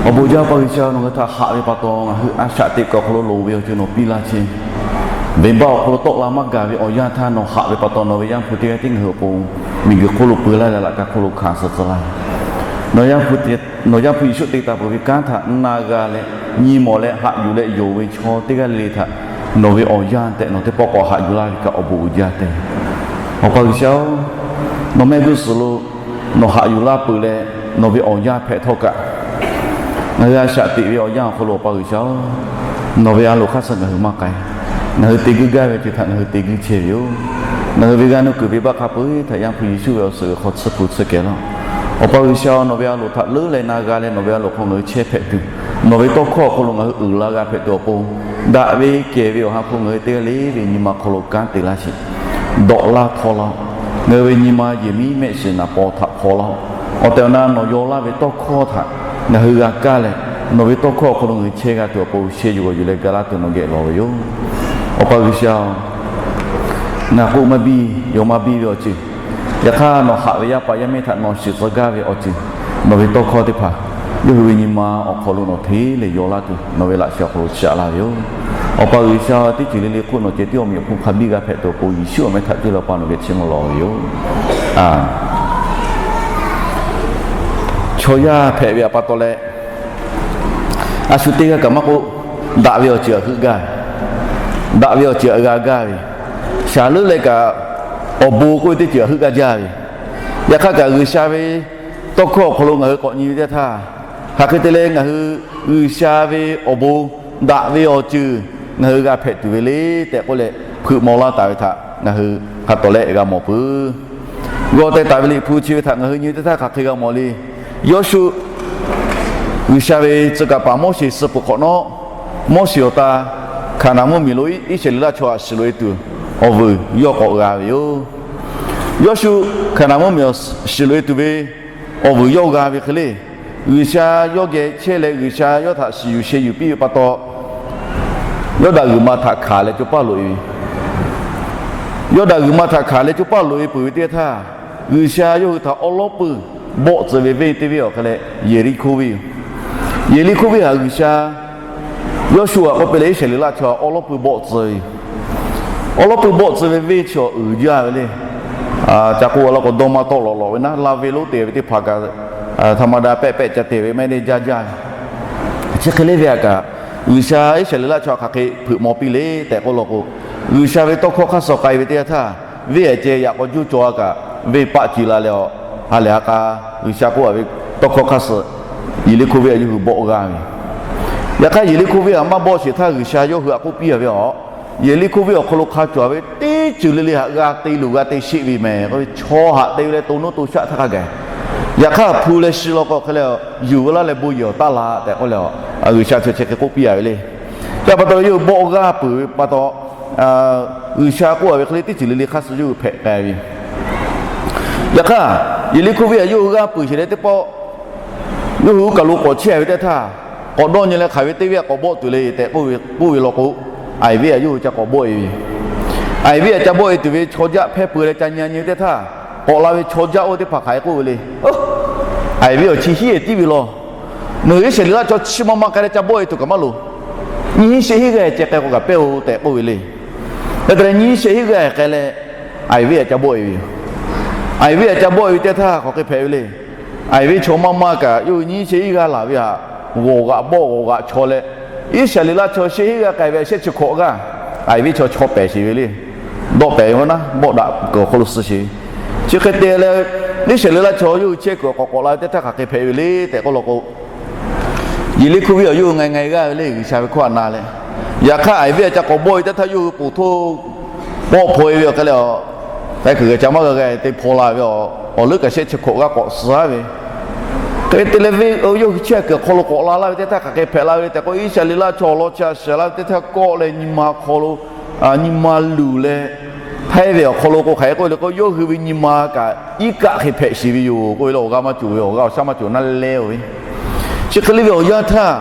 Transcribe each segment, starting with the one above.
Awˬ bon jaˇ, Awˬ pa G'uiˬsha, nawˬ hui htaꞈ haꞈ ve pa taw ngaˬ hui a shaꞈ teꞈ kuiˬ awˬ hk'aw lo loˍ ve awˬ ceuˬ nawˬ piˇ laˇ chehˇ. Venˇbaˆ awˬ hk'aw lo tawˆ la maˇ gaˬ ve awˬ yanˇ htaˇ nawˬ haꞈ ve pa taw nawˬ ve Yaˇ hpu teˇ g'aˇ tiˉ ngaˬ hui awˬ pon miˬguiˬ hk'oˆ lo peu laˇ leh laꞈ ka hk'oˆ lo hkanˍ suh tcuh laˇ ve. Nawˬ Yaˇ hpu Yeˍsuˆ te taˍ peuˬ ve kanˉ htaꞈ na g'a leh nyi mawˬ leh haꞈ yuˬ leh yonˍ ve chaw teˇ g'aˇ le le htaꞈ nawˬ ve awˬ yanˇ tehꞈ nawˬ teˇ pawˆ k'awꞈ haꞈ yuˬ laˇ ve kaꞈ awˬ bon uiˍ jaˇ te. Awˬ pa G'uiˬsha-oˬ, nawˬ mehˆ g'uˇ suhˍ lo nawˬ haꞈ yuˬ laˇ peuˬ leh nawˬ ve awˬ yanˇ hpehꞈ htawˇ kaꞈ ngaˬ hui a shaꞈ teꞈ ve awˬ yanˇ awˬ hk'aw lo Awˬ pa G'uiˬsha-oˬ, nawˬ ve a loˍ hk'aˇ suh ngaˬ hui maˇ k'ai. Ngaˬ hui te guiˇ gaˇ ve ceuˬ htaꞈ ngaˬ hui te guiˇ chehˇ ve yoˬ. Ngaˬ hui ve g'aˇ nuˇ kuiˬ venˇbaˆ hk'a peu-eˬ htaꞈ Yaˇ hpu Yeˍsuˆ ve awˬ suhˍ g'uiˬ hk'aw tsuhˇ hpu tsuhˇ kehˬ laˇ. Awˬ pa G'uiˬsha-oˬ, nawˬ ve a loˍ htaꞈ leuˉ leh na g'a leh nawˬ ve a loˍ hk'aw ngaˬ hui chehˇ hpehꞈ tuˬ, nawˬ ve tawˇ hkawˇ awˬ hk'aw lo ngaˬ hui uiˍ la g'a hpehꞈ tuˬ awˬ pon, daꞈ ve kehˬ ve awˬ ha hpu ngaˬ hui teˇ g'aˇ le ve nyi ma hk'aw lo kanˉ te laˇ sheˍ. Dawꞈ laˇ htaw laˇ-oˆ. Ngaˬ hui ve nyi ma yehˬ miˉ mehˆ shiˍ naˍ paw htaꞈ hpaw laˇ-oˆ. Awˬ tehˬ awˬ na nawˬ yaw laˇ ve tawˇ hkawˇ htaꞈ ngaˬ hui g'a kaˇ leh, nawˬ ve tawˇ hkawˇ awˬ hk'aw lo ngaˬ hui chehˇ g'a tuˬ awˬ pon sheh yuˬ g'awˬ yuˬ leh ga laˇ tuˬ nawˬ geh lawˬ ve yoˬ. Awˬ pa G'uiˬsha-oˬ, ngaˬ k'oˆ maˇ biˇ, yaw maˇ biˇ ve awˬ ceuˬ, yaꞈ hk'aˇ nawˬ haꞈ ve yaˇ paˍ yaˇ miˇ htaꞈ nawˬ shiˍ tcuh gaˇ ve awˬ ceuˬ, nawˬ ve tawˇ hkawˇ teˇ hpaˍ yawˇ hui ve nyi ma awˬ hk'aw lo nawˬ hteˇ leh yaw laˇ tuˬ nawˬ ve laꞈ sheh awˬ hk'aw lo shaꞈ laˇ ve yoˬ. Awˬ pa G'uiˬsha, teˇ ceuˬ le le hk'oˆ nawˬ ceh tiˉ awˬ meꞈ awˬ hponˇ hk'a biˇ g'a hpehꞈ tuˬ awˬ pon Yeˍsuˆ awˬ meh htaꞈ cuˇ leh Awˬ pa nawˬ geh chiˇ mvuh lawˬ ve yoˬ. Chaw yaˇ hpehꞈ ve awˬ pa taw leh, a shu teˇ g'aˇ kaꞈ maˇ k'oˆ, daꞈ ve awˬ ceuˬ htaꞈ heuˆ gaˇ ve, daꞈ ve awˬ ceuˬ htaꞈ g'a gaˇ ve, shaˍ leuˉ leh kaꞈ awˬ bon k'oˆ ve teˇ ceuˬ htaꞈ heuˆ gaˇ jaˇ ve, yaꞈ hk'aˇ kaꞈ G'uiˬsha ve tawˇ hkawˇ awˬ hk'aw lo ngaˬ hui k'awꞈ nyi ve teˇ htaˇ, hk'aˬ hk'e te leh ngaˬ hui G'uiˬsha ve awˬ bon, daꞈ ve awˬ ceuˬ ngaˬ hui g'a hpehꞈ tuˬ ve le tehꞈ k'oˆ leh, hpeuꞈ maw laˇ taˍ ve htaꞈ ngaˬ hui hk'a tawˍ leh g'a mawˬ peuˬ. G'aw teh taˍ ve Liꞈ hpu chi ve htaꞈ ngaˬ hui nyi teˇ htaˇ hk'aˬ hk'e g'a mawˬ le. Yawˇshuˆ G'uiˬsha ve tcuh kaˍ paˍ Moˉseˍ suh peuˬ hk'awꞈ nawˉ, Moˉseˍ awˬ ta Hkaˍnanˍ mvuhˇmiˬ lo Iˉsaˍreˍlaˆ chaw htaꞈ shiˍ loꞈ-e tuˬ awˬ vuiˬ yawˇ k'awꞈ g'a ve yoˬ. Yawˇshuˆ Hkaˍnanˍ mvuhˇmiˬ shiˍ loꞈ-e tuˬ ve awˬ vuiˬ yawˇ g'a ve hk'e le, G'uiˬsha yawˇ geh chehˇ leh G'uiˬsha yawˇ htaꞈ shiˍ yuˬ sheh yuˬ piˇ ve pa taw, Yawˇdanˍ g'uiˬ ma htaꞈ hkanˍ leh co paˇ loꞈ-e ve. Yawˇdanˍ g'uiˬ ma htaꞈ hkanˍ leh co paˇ loꞈ-e peuˬ ve teˇ htaˇ, G'uiˬsha yawˇ hui htaꞈ awˉ lawˉ peuˇ bawˆ tcuh ve venˇ teˇ venˇ awˬ hk'e leh Yeˍriˆhkoˇ venˇ yoˬ. Yeˍriˆhkoˇ venˇ htaꞈ G'uiˬsha Yawˇshuˆ htaꞈ k'oˆ piˇ leh Iˉsaˍreˍlaˆ chaw awˉ lawˉ peuˇ bawˆ tcuh ve yoˬ. Awˉ lawˉ peuˇ bawˆ tcuh ve venˇ chi awˬ uiˍ jaˇ ve le. Ca k'oˆ a la k'o dawˇ maˇ tawˆ lawꞈ lawꞈ ve naˉ, laˇ ve lonˉ te ve teˇ hpaˍ kaꞈ htaꞈ ma daꞈ pehˆ pehˆ ca te ve maˇ heˆ le, jaˇ jaˇ ve. Chi hk'e le ve htaꞈ kaꞈ, G'uiˬsha Iˉsaˍreˍlaˆ chaw hk'aˬ hk'e hpeuꞈ maw piˇ le tehꞈ k'oˆ law k'o, G'uiˬsha ve tawˇ hkawˇ hk'aˇ suh k'ai ve teˇ yanˇ htaˇ, venˇ ehˍ ceh yaꞈ k'aw juˇ cawˬ a kaꞈ, venˇ paˆ ci la leh awˬ ha lehˬ ha k'a, G'uiˬsha k'oˆ a ve tawˇ hkawˇ hk'aˇ suh Yeˍriˆhkoˇ venˇ a yawˇ hui bawˆ g'a ve. Yaꞈ hk'aˇ Yeˍriˆhkoˇ venˇ htaꞈ maˇ bawˆ sheˍ htaˇ G'uiˬsha yawˇ hui htaꞈ k'oˆ piˇ a ve awˬ Yeˍriˆhkoˇ venˇ awˬ hk'aw lo hk'a cawˬ ve teˇ ceuˬ le le htaꞈ g'a te luˬ g'a te sheˆ ve mehˍ. Chaw haꞈ te ve leh to nuˇ to shaˆ htaˇ hk'a gaˬ. Yaꞈ hk'aˇ hpu leh shi law k'o hk'e leh yuˬ ve laˇ leh bon yehˬ awˬ taˇ la tehꞈ k'oˆ leh, G'uiˬsha chi chi hk'e k'oˆ piˇ a ve le. Chi pa taw yawˇ hui bawˆ g'aˇ peuˬ ve pa taw, G'uiˬsha k'oˆ a ve hk'e le teˇ ceuˬ le le hk'a shuˍ yawˇ hui hpehꞈ k'ai ve. Yaꞈ hk'aˇ, Yeˍriˆhkoˇ venˇ htaꞈ yawˇ hui g'aˇ peuˬ sheˍ leh teˇ pawˆ yawˇ hui kaˬ lo k'awꞈ chehˇ ve teˇ htaˇ, k'awꞈ dawˇ nyi leh hk'aˬ ve teˇ venˇ htaꞈ k'awꞈ bawˆ tuˬ le tehꞈ k'oˆ ve law k'o, Aiˍ venˇ htaꞈ yawˇ hui ca k'awꞈ bawˆ e ve. Aiˍ venˇ htaꞈ ca bawˆ e tuˬ ve chaw jaˆ hpehˇ peu leh ca nyi nyi ve teˇ htaˇ, k'awꞈ la ve chaw jaˆ oˇ teˇ hpaˍ hk'aˬ hk'e k'oˆ ve le. Aiˍ venˇ awˬ chi hiˉ e tiˉ ve law. Nawˬ hui Iˉsaˍreˍlaˆ chaw chi ma ma k'ai leh ca bawˆ e tuˬ kaꞈ maˇ loˍ. Nyiˇ sheˆ hiˉ g'aˇ ceh k'ai k'o kaꞈ pehˇ-oˬ tehꞈ k'oˆ ve le. Hk'e te leh nyiˇ sheˆ hiˉ g'aˇ k'ai leh, Aiˍ venˇ htaꞈ ca bawˆ e ve yoˬ. Aiˍ venˇ htaꞈ ca bawˆ e ve teˇ htaˇ hk'aˬ hk'e hpehꞈ ve le. Aiˍ venˇ chaw maˇ maˇ kaꞈ yawˇ hui nyiˇ sheˆ hiˉ g'aˇ laˬ ve htaꞈ g'awˬ g'aꞈ bawˆ g'awˬ g'aꞈ chaw leh, Iˉsaˍreˍlaˆ chaw sheˆ hiˉ g'aˇ k'ai ve shehˆ chi hkawꞈ g'aˇ Aiˍ venˇ chaw chaw pehˍ sheˍ ve le. Dawˆ pehˍ ve naˉ bawˆ daꞈ kuiˬ awˬ hk'aw lo suh sheˍ ve. Chi hk'e te leh, Iˉsaˍreˍlaˆ chaw yawˇ hui chehˇ kuiˬ k'awꞈ k'awꞈ la ve teˇ htaˇ hk'aˬ hk'e hpehꞈ ve le tehꞈ k'oˆ law k'o, Yeˍriˆhkoˇ venˇ awˬ yawˇ hui ngeh ngeh g'aˇ ve le G'uiˬsha ve hkawˇ htaꞈ na leh, yaꞈ hk'aˇ Aiˍ venˇ htaꞈ ca k'awꞈ bawˆ ve teˇ htaˇ yawˇ hui poˬ htoˇ pawˆ hpaw e ve awˬ hk'e leh, a, k'ai kuiˬ g'a ca maˇ g'a g'a te hpaw la ve awˬ leuˉ kaꞈ shehˆ chi hkawꞈ g'aˇ k'awꞈ suh ve. Hk'e te leh venˇ yawˇ hui chehˇ kuiˬ awˬ hk'aw lo k'awꞈ la laˇ ve teˇ htaˇ hk'aˬ hk'e hpehꞈ la ve tehꞈ k'o, Iˉsaˍreˍlaˆ chaw awˬ lawn chi a shaˍ laˇ ve teˇ htaˇ kawˆ leh nyi ma hk'aw lo, nyi ma luˬ leh, htaiˇ ve awˬ hk'aw lo k'o hk'aˬ hk'e k'oˆ ve le k'o, yawˇ hui ve nyi ma kaꞈ iˉ kaˆ hk'e hpehꞈ sheˍ ve yoˬ k'oˆ ve le. Awˬ g'aˇ maˇ cawˬ ve, awˬ g'aˇ awˬ shaˉ maˇ cawˬ naˉ leh-o ve. Chi hk'e le ve awˬ yanˇ htaˇ,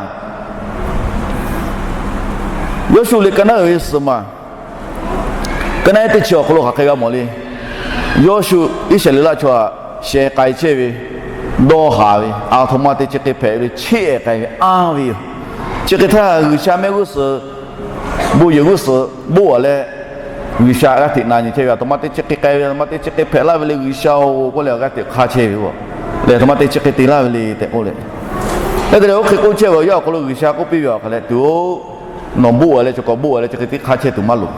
Yawˇshuˆ leh ka naˉ uiˍ ve suhˍ maˬ, ka naˉ ehˉ teˇ chi awˬ hk'aw lo hk'aˬ hk'e g'a mawˬ le. Yawˇshuˆ Iˉsaˍreˍlaˆ chaw htaꞈ sheh k'ai chehˇ ve, dawˇ haˍ ve, aˬ htoꞈ ma te chi hk'e hpehꞈ ve le, cheˆ-e k'ai ve anˇ ve yoˬ. Chi hk'e htaˇ G'uiˬsha mehˆ g'uˇ suhˍ, bon yehˬ g'uˇ suhˍ boˆ a leh, G'uiˬsha g'aˇ hteꞈ na nyi chehˇ ve, aˬ htoꞈ ma te chi hk'e k'ai ve, aˬ htoꞈ ma te chi hk'e hpehꞈ laˇ ve le G'uiˬsha-oˬ k'oˆ leh g'aˇ hteꞈ hk'aˇ chehˇ ve yoˬ. Leh aˬ htoꞈ ma te chi hk'e te laˇ ve le tehꞈ k'oˆ leh, hk'e te leh oˇ hk'e k'oˆ chehˇ ve awˬ yanˇ awˬ hk'aw lo G'uiˬsha k'oˆ piˇ ve awˬ hk'aˬ leh, tuˬ-oˬ, nawˬ boˆ a leh chi hk'e boˆ a leh chi hk'e te hk'aˇ chehˇ tuˬ maˇ loˍ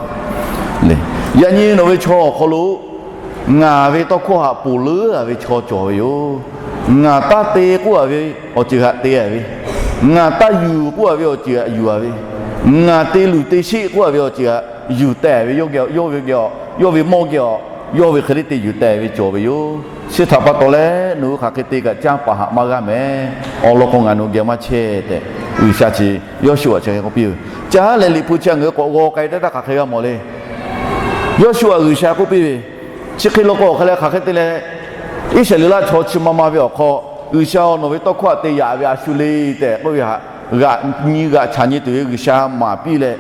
le. Yaꞈ nyi nawˬ ve chaw awˬ hk'aw lo ngaˬ ve tawˇ hkawˇ htaꞈ ponˬ leuˉ a ve chaw cawˬ ve yoˬ. Ngaˬ taˇ te k'oˆ a ve awˬ ceuˬ htaꞈ te a ve, ngaˬ taˇ yuˬ k'oˆ a ve awˬ ceuˬ htaꞈ yuˬ a ve, ngaˬ te luˬ te sheˆ k'oˆ a ve awˬ ceuˬ htaꞈ yuˬ teh ve, yawˇ ve geh, yawˇ ve mawˇ geh a, yawˇ ve hk'e le te yuˬ teh ve cawˬ ve yoˬ. Chi htaꞈ pa taw leh nawˬ hui hk'aˬ hk'e te kaꞈ canˇ paˍ haꞈ maˇ g'aˇ mehˍ. Awˬ lawn k'o ngaˬ nawˬ geh maˇ chehˇ tehꞈ, G'uiˬsha chi Yawˇshuˆ htaꞈ chi hk'e k'oˆ piˇ ve. Caˇ leh Liꞈ hpu chi ngaˬ hui k'awꞈ g'aw k'ai teˇ htaˇ hk'aˬ hk'e g'a mawˬ le. Yawˇshuˆ htaꞈ G'uiˬsha k'oˆ piˇ ve, chi hk'e law k'o awˬ hk'aˬ leh hk'aˬ hk'e te leh, Iˉsaˍreˍlaˆ chaw chi ma ma ve awˬ hk'aw, G'uiˬsha-oˬ, nawˬ ve tawˇ hkawˇ htaꞈ te yaꞈ ve a shu le tehꞈ k'oˆ ve htaꞈ g'aꞈ nyi g'aꞈ chaꞈ nyi tuˬ ve G'uiˬsha maˍ piˇ leh,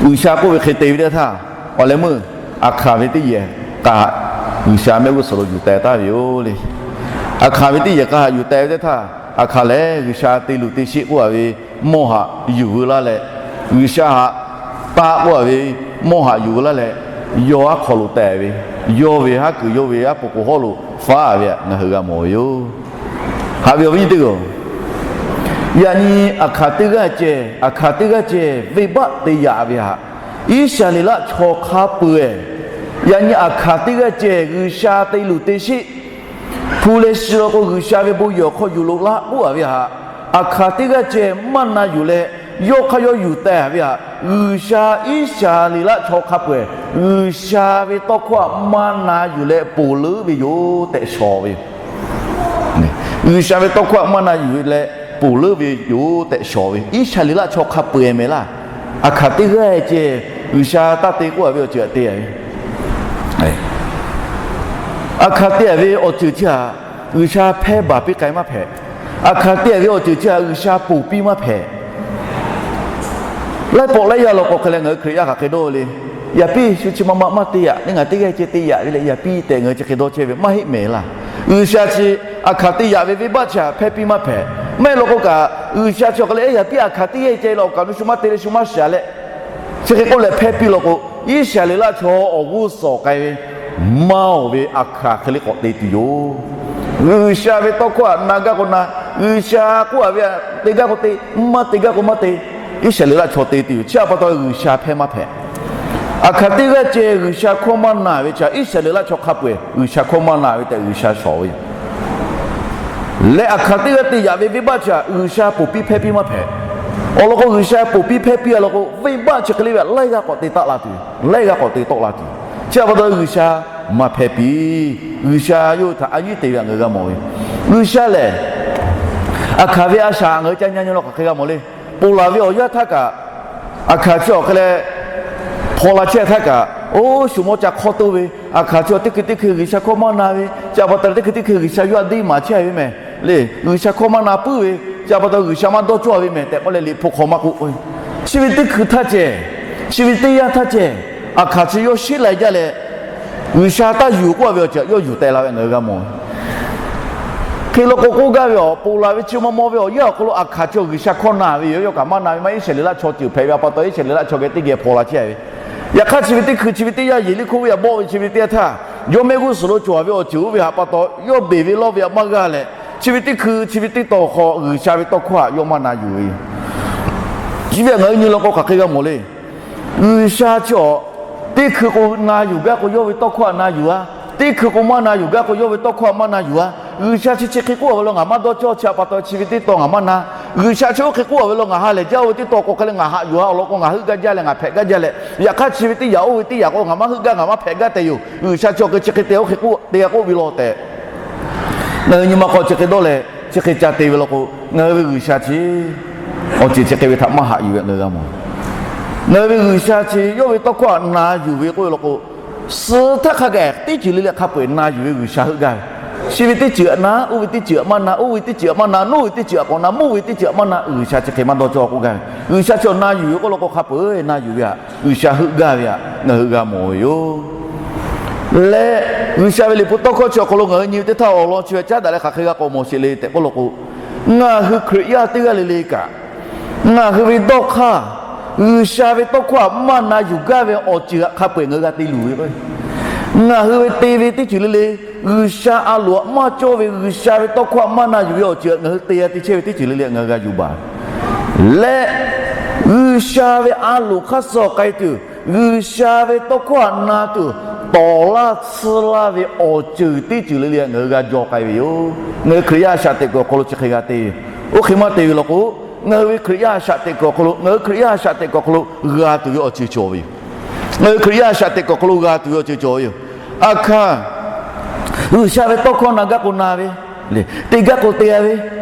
G'uiˬsha k'oˆ ve hk'e te ve teˇ htaˇ, awˬ leh meuˇ Aˍhkaˍ ve teˇ yehˬ k'a G'uiˬsha mehˆ g'uˇ suhˍ lo yuˬ teh taˍ ve yoˬ le. Aˍhkaˍ ve teˇ yehˬ k'a htaꞈ yuˬ teh ve teˇ htaˇ, Aˍhkaˍ lehˬ G'uiˬsha te luˬ te sheˆ k'oˆ a ve mawˇ htaꞈ yuˬ veu laˇ leh, G'uiˬsha htaꞈ taˆ k'oˆ a ve mawˇ htaꞈ yuˬ veu laˇ leh, yawˇ aˉ hk'aw lo teh ve, yawˇ ve haˉ kuiˬ yawˇ ve aˉ poꞈ k'oˍ hawˉ lo faˉ ve htaꞈ ngaˬ hui g'a mawˬ ve yoˬ. Haꞈ ve awˬ viˉ nyi teˇ hpaˍ-oˬ, yaꞈ nyi Aˍhkaˍ teˇ g'aˇ ceh, Aˍhkaˍ teˇ g'aˇ ceh venˇbaˆ te yaꞈ ve htaꞈ Iˉsaˍreˍlaˆ chaw hk'a peu-eˬ, yaꞈ nyi Aˍhkaˍ teˇ g'aˇ ceh G'uiˬsha te luˬ te sheˆ, hpu leh shi law k'o G'uiˬsha ve bon yehˬ awˬ hk'aw yuˬ loꞈ la k'oˆ a ve htaꞈ, Aˍhkaˍ teˇ g'aˇ ceh maˇ na yuˬ leh, yawˇ hk'aˇ yawˇ yuˬ teh ve htaꞈ G'uiˬsha Iˉsaˍreˍlaˆ chaw hk'a peu-eˬ G'uiˬsha ve tawˇ hkawˇ htaꞈ maˇ na yuˬ leh ponˬ leuˉ ve yoˬ tehꞈ shawˍ ve yoˬ. G'uiˬsha ve tawˇ hkawˇ htaꞈ maˇ na yuˬ leh ponˬ leuˉ ve yoˬ tehꞈ shawˍ ve Iˉsaˍreˍlaˆ chaw hk'a peu-eˬ mehˍ laˇ. Aˍhkaˍ teˇ g'aˇ ceh G'uiˬsha taˇ te k'oˆ a ve awˬ ceuˬ htaꞈ te a ve Aˍhkaˍ te a ve awˬ ceuˬ chi htaꞈ G'uiˬsha hpehˇ baˬ piˇ k'ai maˇ hpehꞈ. Aˍhkaˍ te a ve awˬ ceuˬ chi htaꞈ G'uiˬsha ponˬ piˇ maˇ hpehꞈ. Laiˉ pawˆ laiˉ yaˇ law k'o hk'e leh ngaˬ hui Hkriꞈ yaˇ hk'aˬ hk'e dawˇ ve le. Yaꞈ piˇ shu chi ma ma maˇ te yaꞈ le, ngaˬ teˇ g'aˇ ceh te yaꞈ ve leh yaꞈ piˇ tehꞈ ngaˬ hui chi hk'e dawˇ chehˇ ve maˇ heˆ mehˍ laˇ. G'uiˬsha chi Aˍhkaˍ te yaꞈ ve venˇbaˆ chi htaꞈ hpehˇ piˇ maˇ hpehꞈ. Maˇ heˆ law k'o kaꞈ G'uiˬsha chi awˬ hk'e leh yaꞈ piˇ Aˍhkaˍ teˇ g'aˇ ceh la awˬ kaꞈ nu shu maˇ te leh shu maˇ shaˍ leh, chi hk'e k'oˆ leh hpehˇ piˇ law k'o, Iˉsaˍreˍlaˆ chaw awˬ g'uˇ suhˍ k'ai ve maˇ oˬ ve Aˍhkaˍ hk'e le k'awꞈ te tuˬ yoˬ. G'uiˬsha ve tawˇ hkawˇ htaꞈ na gaˇ k'o na, G'uiˬsha k'oˆ a ve htaꞈ te gaˇ k'o te, maˇ te gaˇ k'o maˇ te, Iˉsaˍreˍlaˆ chaw te tuˬ yoˬ. Chi htaꞈ pa taw G'uiˬsha hpehˇ maˇ hpehꞈ. Aˍhkaˍ teˇ g'aˇ ceh G'uiˬsha hkawˇ maˇ na ve chi htaꞈ Iˉsaˍreˍlaˆ chaw hk'a peu-eˬ G'uiˬsha hkawˇ maˇ na ve tehꞈ G'uiˬsha shawˍ ve yoˬ. Leh Aˍhkaˍ teˇ g'aˇ te yaꞈ ve venˇbaˆ chi htaꞈ G'uiˬsha ponˬ piˇ hpehˇ piˇ maˇ hpehꞈ. Awˬ lawn k'o, G'uiˬsha ponˬ piˇ hpehˇ piˇ a lawn k'o, venˇbaˆ chi hk'e le ve htaꞈ laiˉ g'aˇ k'awꞈ te taˆ la tuˬ, laiˉ g'aˇ k'awꞈ te tawˆ la tuˬ. Chi htaꞈ pa taw G'uiˬsha maˇ hpehˇ piˇ. G'uiˬsha yawˇ hui htaꞈ a yiˉ te ve htaꞈ ngaˬ hui g'a mawˬ ve. G'uiˬsha lehˬ, aˬ hkanˍ ve a shaꞈ ngaˬ hui ca nyi nyi law hk'aˬ hk'e g'a mawˬ le. Ponˬ laˬ ve awˬ yanˇ htaˇ kaꞈ, aˬ hkanˍ chi awˬ hk'e leh hpaw la chehˇ htaˇ kaꞈ, oˇ shu mawˇ ca hk'awˇ toˇ ve, aˬ hkanˍ chi awˬ teˇ hkui teˇ hkui G'uiˬsha hkawˇ maˇ na ve, chi htaꞈ pa taw teˇ hkui teˇ hkui G'uiˬsha yawˇ htaꞈ deˇ maˍ chehˇ ve mehˍ le. G'uiˬsha hkawˇ maˇ na puiˉ ve, chi htaꞈ pa taw G'uiˬsha maˇ dawˇ cawˇ ve mehˍ tehꞈ k'oˆ leh, Liꞈ hpu hk'aw maˇ k'oˆ. Chi ve teˇ hkui htaˇ ceh, chi ve teˇ yanˇ htaˇ ceh, aˬ hkanˍ chi yawˇ sheˉ lai jaˇ leh, G'uiˬsha taˇ yuˬ k'oˆ a ve awˬ ceuˬ yawˇ yuˬ teh la ve ngaˬ hui g'a mawˬ. Hk'e law k'o, k'oˆ gaˇ ve awˬ ponˬ laˬ ve chi maw maw ve awˬ yanˇ awˬ hk'aw lo aˬ hkanˍ chi awˬ G'uiˬsha hkawˇ na ve yoˬ. Yawˇ kaꞈ maˇ na ve maˇ heˆ. Iˉsaˍreˍlaˆ chaw ceuˬ hpehꞈ ve a pa taw, Iˉsaˍreˍlaˆ chaw geh teˇ geh hpaw la chehˇ ve. Yaꞈ hk'aˇ, chi ve teˇ hkui, chi ve teˇ yanˇ, Yeˍriˆhkoˇ venˇ a bawˆ ve chi ve teˇ yanˇ htaˇ, yawˇ mehˆ g'uˇ suhˍ lo cawˬ ve awˬ ceuˬ oˇ ve htaꞈ pa taw, yawˇ beˬ ve lawˇ ve htaꞈ maˇ g'a leh, chi ve teˇ hkui, chi ve teˇ tawn hk'aw G'uiˬsha ve tawˇ hkawˇ htaꞈ yawˇ maˇ na yuˬ ve yoˬ. Chi ve htaꞈ ngaˬ hui nyi law k'o, hk'aˬ hk'e g'a mawˬ le. G'uiˬsha chi awˬ, teˇ hkui k'o na yuˬ gaˇ k'o, yawˇ ve tawˇ hkawˇ htaꞈ na yuˬ a. Teˇ hkui k'o maˇ na yuˬ gaˇ k'o, yawˇ ve tawˇ hkawˇ htaꞈ maˇ na yuˬ a. G'uiˬsha chi chi hk'e k'oˆ a ve law ngaˬ maˇ dawˇ cawˇ, chi htaꞈ pa taw chi ve teˇ tawn ngaˬ maˇ na. G'uiˬsha chi oˇ hk'e k'oˆ a ve law ngaˬ ha lehˬ jaˇ, oˇ ve teˇ tawn k'o hk'e leh ngaˬ haꞈ yuˬ a. Awˬ lawn k'o, ngaˬ heuˆ gaˇ jaˇ leh ngaˬ hpehꞈ gaˇ jaˇ leh, yaꞈ hk'aˇ chi ve teˇ yanˇ, oˇ ve teˇ yanˇ k'o ngaˬ maˇ heuˆ gaˇ, ngaˬ maˇ hpehꞈ gaˇ tehꞈ yoˬ. G'uiˬsha chi awˬ hk'e chi hk'e te, oˇ hk'e k'oˆ te g'a k'oˆ ve law tehꞈ, ngaˬ hui nyi ma hk'aw chi hk'e dawˇ leh chi hk'e ca te ve law k'o, ngaˬ hui ve G'uiˬsha chi awˬ ceuˬ chi hk'e ve htaꞈ maˇ haꞈ yuˬ ve ngaˬ hui g'a mawˬ. Ngaˬ hui ve G'uiˬsha chi yawˇ ve tawˇ hkawˇ htaꞈ na yuˬ ve k'oˆ ve law k'o, suh htaˇ hk'a gaˬ teˇ ceuˬ le leh hk'a peu-eˬ na yuˬ ve G'uiˬsha heuˆ gaˇ ve. Chi ve teˇ ceuˬ htaꞈ na, oˇ ve teˇ ceuˬ htaꞈ maˇ na, oˇ ve teˇ ceuˬ htaꞈ maˇ na, nawˉ ve teˇ ceuˬ htaꞈ k'awꞈ na, mawˇ ve teˇ ceuˬ htaꞈ maˇ na, G'uiˬsha chi hk'e maˇ dawˇ cawˇ k'oˆ gaˇ ve. G'uiˬsha chi awˬ na yuˬ ve k'oˆ law k'o, hk'a peu-eˬ na yuˬ ve htaꞈ G'uiˬsha heuˆ gaˇ ve htaꞈ ngaˬ hui g'a mawˬ ve yoˬ. Leh G'uiˬsha ve Liꞈ hpu tawˇ hkawˇ chi awˬ hk'aw lo ngaˬ hui nyi ve teˇ htaˇ, awˬ lawn chi ve caˉ daꞈ leh hk'aˬ hk'e g'a k'awꞈ mawˬ sheˍ le tehꞈ k'oˆ law k'o, ngaˬ hui Hkriꞈ yaˇ teˇ g'aˇ le le kaꞈ, ngaˬ hui ve dawˇ hk'aˇ, G'uiˬsha ve tawˇ hkawˇ htaꞈ maˇ na yuˬ gaˇ ve awˬ ceuˬ htaꞈ hk'a peu-eˬ ngaˬ hui g'a te luˬ ve k'o, ngaˬ hui ve te ve teˇ ceuˬ le le, G'uiˬsha a loˍ htaꞈ maˇ cawˇ ve, G'uiˬsha ve tawˇ hkawˇ htaꞈ maˇ na yuˬ ve awˬ ceuˬ htaꞈ ngaˬ hui te g'a te chehˇ ve teˇ ceuˬ le le htaꞈ ngaˬ hui g'a yuˬ baˬ leh, G'uiˬsha ve a loˍ hk'aˇ suh k'ai tuˬ, G'uiˬsha ve tawˇ hkawˇ htaꞈ na tuˬ, tawˍ laˇ tsuhˇ laˇ ve awˬ ceuˬ teˇ ceuˬ le le htaꞈ ngaˬ hui g'a jaw k'ai ve yoˬ. Ngaˬ hui Hkriꞈ yaˇ a shaꞈ teꞈ kuiˬ awˬ hk'aw lo chi hk'e g'a te ve. Oˇ hk'e maˇ te ve law k'o, ngaˬ hui ve Hkriꞈ yaˇ a shaꞈ teꞈ kuiˬ awˬ hk'aw lo, ngaˬ hui Hkriꞈ yaˇ a shaꞈ teꞈ kuiˬ awˬ hk'aw lo g'a tuˬ ve awˬ ceuˬ cawˬ ve yoˬ. Ngaˬ hui Hkriꞈ yaˇ a shaꞈ teꞈ kuiˬ awˬ hk'aw lo g'a tuˬ ve awˬ ceuˬ cawˬ ve yoˬ. Aˬ hkanˍ, G'uiˬsha ve tawˇ hkawˇ na gaˇ k'o na ve, te gaˇ k'o te g'a ve,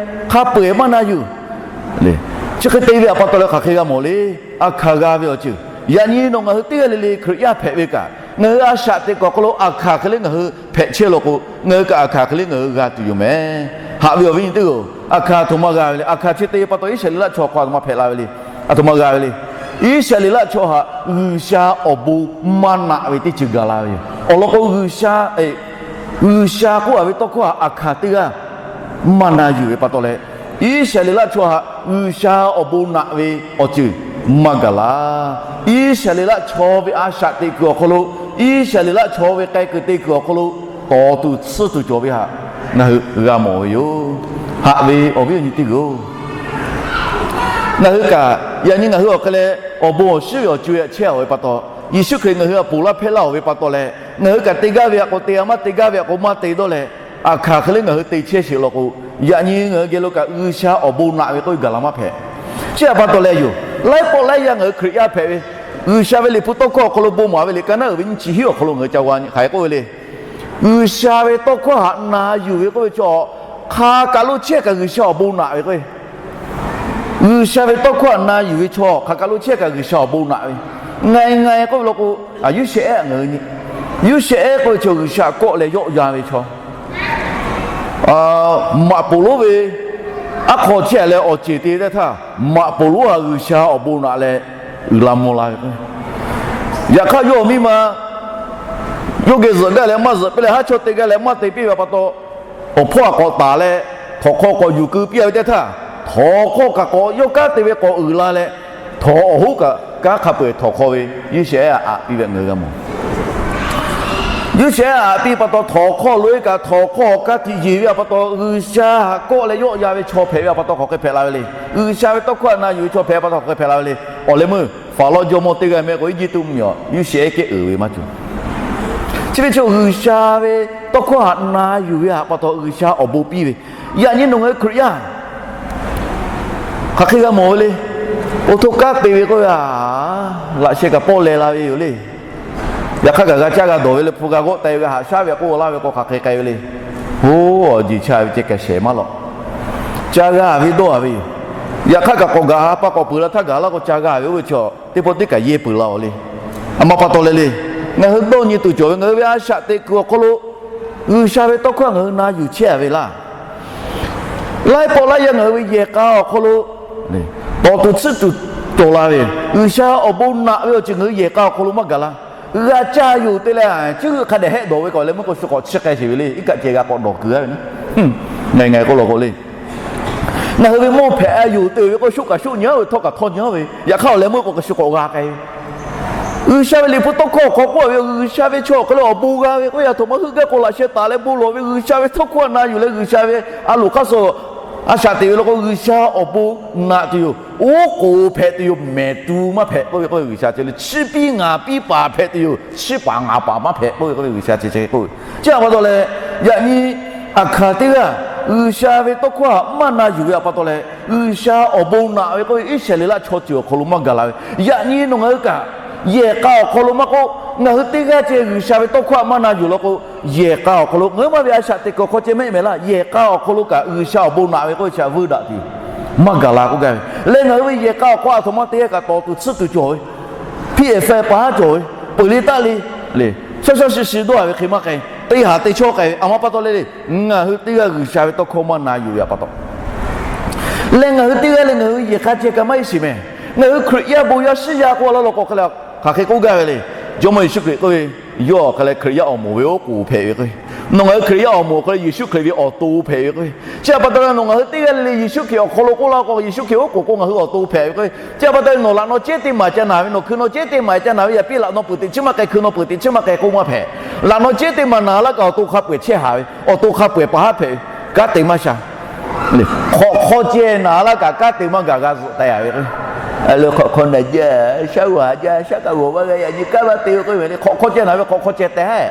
hk'a peu-eˬ maˇ na yuˬ. Chi hk'e te ve htaꞈ pa taw leh hk'aˬ hk'e g'a mawˬ le. Aˬ hkanˍ g'a ve awˬ ceuˬ, yaꞈ nyi nawˬ ngaˬ hui teˇ g'aˇ le le Hkriꞈ yaˇ hpehꞈ ve kaꞈ, ngaˬ hui a shaꞈ teꞈ kuiˬ awˬ hk'aw lo aˬ hkanˍ hk'e le ngaˬ hui hpehꞈ chehˇ law k'o, ngaˬ hui kaꞈ aˬ hkanˍ hk'e le ngaˬ hui g'a tuˬ yoˬ mehˍ. Haꞈ ve awˬ viˉ nyi teˇ g'aˇ-oˬ, aˬ hkanˍ a htoꞈ ma g'a ve le. Aˬ hkanˍ chi te pa taw Iˉsaˍreˍlaˆ chaw hk'aw a htoꞈ ma hpehꞈ la ve le. A htoꞈ ma g'a ve le. Iˉsaˍreˍlaˆ chaw htaꞈ G'uiˬsha awˬ bon maˇ naꞈ ve teˇ ceuˬ gaˬ la ve yoˬ. Awˬ lawn k'o, G'uiˬsha, G'uiˬsha k'oˆ a ve tawˇ hkawˇ htaꞈ aˬ hkanˍ teˇ g'aˇ maˇ na yuˬ ve pa taw leh, Iˉsaˍreˍlaˆ chaw htaꞈ G'uiˬsha awˬ bon naꞈ ve awˬ ceuˬ maˇ gaˬ la. Iˉsaˍreˍlaˆ chaw ve a shaꞈ teꞈ kuiˬ awˬ hk'aw lo, Iˉsaˍreˍlaˆ chaw ve k'ai kuiˬ te kuiˬ awˬ hk'aw lo tawˍ tuˬ tsuhˇ tuˬ cawˬ ve htaꞈ ngaˬ hui g'a mawˬ ve yoˬ. Haꞈ ve awˬ viˉ awˬ nyi teˇ g'aˇ-oˬ, ngaˬ hui kaꞈ yaꞈ nyi ngaˬ hui awˬ hk'e leh awˬ bon awˬ shinˉ ve awˬ co-e htaꞈ chehˇ-a ve pa taw, Yeˍsuˆ Hkriꞈ ngaˬ hui htaꞈ ponˬ laˇ hpehˇ laˇ-oˬ ve pa taw leh, ngaˬ hui kaꞈ te gaˇ ve htaꞈ k'o te-a, maˇ te gaˇ ve htaꞈ k'o maˇ te dawˇ leh, aˬ hkanˍ hk'e le ngaˬ hui te chehˇ sheˍ law k'o, yaꞈ nyi ngaˬ hui geh lo kaꞈ G'uiˬsha awˬ bon naꞈ ve k'oˆ ve gaˬ la maˇ hpehꞈ. Chi htaꞈ pa taw leh yoˬ, laiˉ pawˆ laiˉ yaˇ ngaˬ hui Hkriꞈ yaˇ hpehꞈ ve, G'uiˬsha ve Liꞈ hpu tawˇ hkawˇ awˬ hk'aw lo bon maˍ ve liꞈ ka naˉ uiˍ ve nyiˇ chi hiˉ awˬ hk'aw lo ngaˬ hui ca g'a nyi hk'aˬ hk'e k'oˆ ve le. G'uiˬsha ve tawˇ hkawˇ htaꞈ na yuˬ ve k'oˆ ve chaw, hk'aˬ kaˬ lo chehˇ kaꞈ G'uiˬsha awˬ bon naꞈ ve k'o, G'uiˬsha ve tawˇ hkawˇ htaꞈ na yuˬ ve chaw hk'aˬ kaˬ lo chehˇ kaꞈ G'uiˬsha awˬ bon naꞈ ve. Ngaˬ e ngaˬ e k'oˆ ve law k'o, Yuˇsehꞈ ngaˬ hui nyi, Yuˇsehꞈ k'oˆ ve chaw G'uiˬsha kawˆ leh yawˆ yan ve chaw, maꞈ poˍ lonˉ ve aˉ hk'aw chehˇ leh awˬ ceˬ te teˇ htaˇ, maꞈ poˍ lonˉ htaꞈ G'uiˬsha awˬ bon naꞈ leh uiˍ la mvuh la ve k'o, yaꞈ hk'aˇ yawˇ awˬ miˇ ma yawˇ geh zuhꞈ gaˇ leh maˇ zuhꞈ piˇ leh, haˉ chawˇ te gaˇ leh maˇ te piˇ ve pa taw, awˬ hpawˇ htaꞈ k'awꞈ taˍ leh htawnˍ hk'aw k'awꞈ yuˬ keu piˇ-a ve teˇ htaˇ, htawnˍ hk'aw kaꞈ k'awꞈ yawˇ kanˉ te ve k'awꞈ uiˍ la leh, htawnˍ awˬ hoˉ kaꞈ kanˉ hk'a peu-eˬ htawnˍ hk'aw ve Yuˇsehꞈ htaꞈ aꞈ piˇ ve ngaˬ hui g'a mawˬ. Yuˇsehꞈ htaꞈ aꞈ piˇ pa taw, htawnˍ hk'aw loꞈ-e kaꞈ htawnˍ hk'aw kanˉ htiꞈ yeˬ ve pa taw, G'uiˬsha htaꞈ kawˆ leh yawˆ yan ve chaw hpehꞈ ve pa taw hk'aˬ hk'e hpehꞈ la ve le. G'uiˬsha ve tawˇ hkawˇ htaꞈ na yuˬ ve chaw hpehꞈ pa taw hk'aˬ hk'e hpehꞈ la ve le. Awˬ leh meuˇ Hpaˍrawˇ jawˇmawˇ teˇ g'aˇ mehˆ k'o, Eˇjiˇtuꞈ mvuhˇmiˬ awˬ Yuˇsehꞈ kehˉ uiˍ ve maˇ cawˬ. Chi ve chaw G'uiˬsha ve tawˇ hkawˇ htaꞈ na yuˬ ve htaꞈ pa taw G'uiˬsha awˬ bon piˇ ve. Yaꞈ nyi nawˬ ngaˬ hui Hkriꞈ yaˇ hk'aˬ hk'e g'a mawˬ ve le. Oˇ htoˇ kanˉ te ve k'oˆ ve, laꞈ sheh kaꞈ pawˆ leh la ve yoˬ le. Yaꞈ hk'aˇ kaꞈ g'a caˇ g'a dawˬ ve le, hpu g'a g'awˆ teh ve, g'a haꞈ shaˉ ve k'oˆ laˇ ve k'o, hk'aˬ hk'e k'ai ve le. Oˇ, awˬ jeˬ chaˇ ve ceh kaꞈ shehˍ maˇ lawꞈ. Ca g'a ve dawˇ a ve yoˬ. Yaꞈ hk'aˇ kaꞈ k'awꞈ gaˬ ha pa k'awꞈ peuˬ la htaˇ gaˬ laˇ k'o, ca g'a ve oˇ ve chaw teˇ pawˆ teˇ kaꞈ yehˇ peuˬ la-oˬ le. A ma pa taw leh le, ngaˬ hui dawˇ nyi tuˬ cawˬ ve ngaˬ hui ve a shaꞈ teꞈ kuiˬ awˬ hk'aw lo G'uiˬsha ve tawˇ hkawˇ ngaˬ hui na yuˬ chehˇ a ve laˇ. Laiˉ pawˆ laiˉ yaˇ ngaˬ hui ve yehˬ k'a awˬ hk'aw lo tawˍ tuˬ tsuhˇ tuˬ cawˬ la ve, G'uiˬsha awˬ bon naꞈ ve awˬ ceuˬ ngaˬ hui yehˬ k'a awˬ hk'aw lo maˇ gaˬ la. G'a caˇ yoˬ te leh, chi hk'a dehꞈ hehˆ dawˬ ve k'o, leh meuˇ k'o shu k'awꞈ chi k'ai sheˍ ve le. Iˉ kaˆ ceh g'a k'awꞈ dawˬ kuiˬ a ve naˉ, ngaˬ ngaˬ k'oˆ law k'o le, ngaˬ hui ve mawˇ hpehꞈ a yoˬ te ve k'o, shoˆ kaꞈ shoˆ nyi ve, htawˇ kaꞈ htawˇ nyi ve, yaꞈ hk'aˇ awˬ leh meuˇ k'o, kaꞈ shu k'awꞈ g'a k'ai ve. G'uiˬsha ve liꞈ hpu tawˇ hkawˇ awˬ hk'aw k'oˆ a ve, G'uiˬsha ve chaw awˬ hk'aw lo awˬ bon g'a ve k'oˆ ve, a htoꞈ ma heuˆ gaˇ k'o laꞈ sheh taˍ leh bon lawˬ ve, G'uiˬsha ve tawˇ hkawˇ na yuˬ leh, G'uiˬsha ve a loˍ hk'aˇ suh a shaꞈ teꞈ ve law k'o, G'uiˬsha awˬ bon naꞈ tuˬ yoˬ. Oˉ k'oˍ hpehꞈ tuˬ yoˬ, mehˍ tu maˇ hpehꞈ k'oˆ ve k'oˆ ve G'uiˬsha ceh le. Chiˇ piˇ ngaˍ piˇ paˍ hpehꞈ tuˬ yoˬ, chiˇ paˍ ngaˍ paˍ maˇ hpehꞈ k'oˆ ve k'oˆ ve G'uiˬsha ceh ceh k'oˆ ve. Chi a pa taw leh, yaꞈ nyi aˬ hkanˍ teˇ g'aˇ G'uiˬsha ve tawˇ hkawˇ htaꞈ maˇ na yuˬ ve a pa taw leh, G'uiˬsha awˬ bon naꞈ ve k'oˆ ve Iˉsaˍreˍlaˆ chaw ceuˬ awˬ hk'aw lo maˇ gaˬ la ve. Yaꞈ nyi nawˬ ngaˬ hui kaꞈ yehˬ k'a awˬ hk'aw lo maˇ k'oˆ, ngaˬ hui teˇ g'aˇ ceh G'uiˬsha ve tawˇ hkawˇ htaꞈ maˇ na yuˬ law k'o, yehˬ k'a awˬ hk'aw lo ngaˬ hui maˇ ve a shaꞈ teꞈ kuiˬ awˬ hk'aw ceh mehˆ mehˍ laˇ. Yehˬ k'a awˬ hk'aw lo kaꞈ G'uiˬsha awˬ bon naꞈ ve k'oˆ ve chi htaꞈ vuiˇ daꞈ tuˬ yoˬ, maˇ gaˬ la k'oˆ gaˇ ve. Leh ngaˬ hui ve yehˬ k'a awˬ hk'aw a htoꞈ ma teˇ g'aˇ kaꞈ tawˍ tuˬ tsuhˇ tuˬ cawˬ ve, hpiˇ ehˍ feh pa haˉ cawˬ ve, peuˬ le taˆ le, le, shaˉ shaˉ shi shi dawˇ a ve hk'e maˇ k'ai. Teˇ haꞈ te chawˇ k'ai ve a ma pa taw leh le, ngaˬ hui teˇ g'aˇ G'uiˬsha ve tawˇ hkawˇ maˇ na yuˬ ve a pa taw leh, ngaˬ hui teˇ g'aˇ leh ngaˬ hui yehˬ k'a ceh kaꞈ maˇ heˆ sheˍ mehˍ. Ngaˬ hui Hkriꞈ yaˇ bon yaˇ shiˉ yaˇ k'oˆ laˇ law k'o, hk'aˬ hk'e k'oˆ gaˇ ve le. Jawˇmawˇ Yeˍsuˆ Hkriꞈ k'oˆ ve, yawˇ hk'aˬ leh Hkriꞈ yaˇ awˬ moˍ ve oˉ k'oˍ hpehꞈ ve k'o, nawˬ ngaˬ hui Hkriꞈ yaˇ awˬ moˍ awˬ hk'aw leh Yeˍsuˆ Hkriꞈ ve awˬ to hpehꞈ ve k'o, chi a pa taw leh nawˬ ngaˬ hui teˇ g'aˇ le le Yeˍsuˆ Hkriꞈ awˬ hk'aw lo k'oˆ laˇ k'o, Yeˍsuˆ Hkriꞈ oˉ k'oˍ k'o ngaˬ hui awˬ to hpehꞈ ve k'o, chi a pa taw leh nawˬ laꞈ naw cehˉ teˇ maˬ ca naˍ ve, nawˬ hkui naw cehˉ teˇ maˬ ca naˍ ve, yaꞈ piˇ laꞈ naw peuˬ teꞈ chiˇ maˇ k'ai, hkui naw peuˬ teꞈ chiˇ maˇ k'ai k'oˆ maˇ hpehꞈ. Laꞈ naw cehˉ teˇ maˬ naˍ laˇ kaꞈ awˬ to hk'a peu-eˬ chehˇ haˍ ve, awˬ to hk'a peu-eˬ pa haˉ hpehꞈ ve, kanˉ te maˇ sha. Hk'awꞈ hk'aw ceh naˍ laˇ kaꞈ kanˉ te maˇ gaˬ g'a zuhꞈ taiˍ a ve k'o, hk'awꞈ hk'aw naˍ jaˇ, shaˉ g'awˬ haˍ jaˇ, shaˉ kaꞈ g'awˬ maˇ g'a yaꞈ nyi kanˉ maˇ te ve k'oˆ ve le. Hk'awꞈ hk'aw ceh naˍ ve hk'awꞈ hk'aw ceh tehꞈ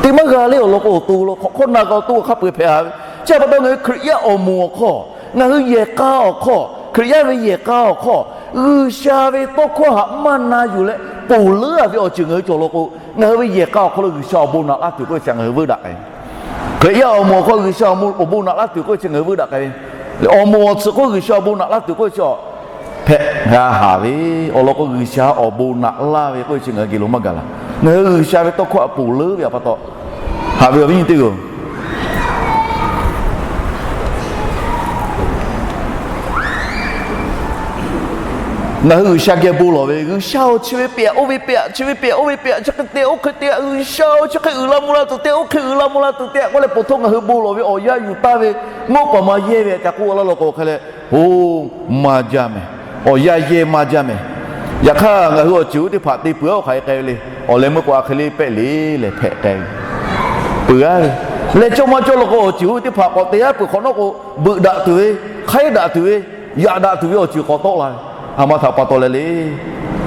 te maˇ g'a le. Awˬ lawn k'o awˬ to lo hk'awꞈ hk'aw na kaꞈ awˬ to hk'a peu-eˬ hpehꞈ a ve. Chi a pa taw ngaˬ hui Hkriꞈ yaˇ awˬ moˍ awˬ hk'aw, ngaˬ hui yehˬ k'a awˬ hk'aw, Hkriꞈ yaˇ ve yehˬ k'a awˬ hk'aw, G'uiˬsha ve tawˇ hkawˇ htaꞈ maˇ na yuˬ leh ponˬ leuˉ a ve awˬ ceuˬ ngaˬ hui cawˬ law k'o, ngaˬ hui ve yehˬ k'a awˬ hk'aw lo G'uiˬsha awˬ bon naꞈ laˇ tuˬ k'oˆ ve chi ngaˬ hui vuiˇ daꞈ k'ai. Hkriꞈ yaˇ awˬ moˍ awˬ hk'aw G'uiˬsha awˬ bon naꞈ laˇ tuˬ k'oˆ ve chi ngaˬ hui vuiˇ daꞈ k'ai ve. Awˬ moˍ awˬ tsuhꞈ hk'oˆ G'uiˬsha awˬ bon naꞈ laˇ tuˬ k'oˆ ve chi hpehꞈ g'a haˍ ve. Awˬ lawn k'o G'uiˬsha awˬ bon naꞈ laˇ ve k'oˆ ve chi ngaˬ hui geh lo maˇ gaˬ la. Ngaˬ hui G'uiˬsha ve tawˇ hkawˇ htaꞈ ponˬ leuˉ ve a pa taw, haꞈ ve awˬ viˉ nyi teˇ g'aˇ-oˬ, ngaˬ hui G'uiˬsha geh bon lawˬ ve, G'uiˬsha-oˬ, chi ve pehꞈ, oˇ ve pehꞈ, chi ve pehꞈ, oˇ ve pehꞈ, chi hk'e te, oˇ hk'e te, G'uiˬsha-oˬ, chi hk'e uiˍ la mvuh la tuˬ te, oˇ hk'e uiˍ la mvuh la tuˬ te k'oˆ leh, po htawˇ ngaˬ hui bon lawˬ ve awˬ yanˇ yuˬ taˍ ve, mvuhˇ paˍ ma yehˇ ve ca k'oˆ laˇ law k'o hk'e leh, oˇ, maˇ jaˇ mehˍ. Awˬ yanˇ yehˇ maˇ jaˇ mehˍ. Yaꞈ hk'aˇ ngaˬ hui awˬ ceuˬ oˇ teˇ hpaˍ te peuˬ-a oˇ hk'aˬ hk'e k'ai ve le. Awˬ leh meuˇ k'o a hk'e le pehˆ le leh hpehꞈ k'ai ve, peuˬ-a ve. Leh cawˇ maˇ cawˇ law k'o awˬ ceuˬ oˇ ve teˇ hpaˍ k'awꞈ te-a peuˬ hk'awꞈ nawˉ k'o, beuꞈ daꞈ tuˬ ve, hk'aiˉ daꞈ tuˬ ve, yaꞈ daꞈ tuˬ ve awˬ ceuˬ k'awꞈ tawˆ la ve. A ma htaꞈ pa taw leh le,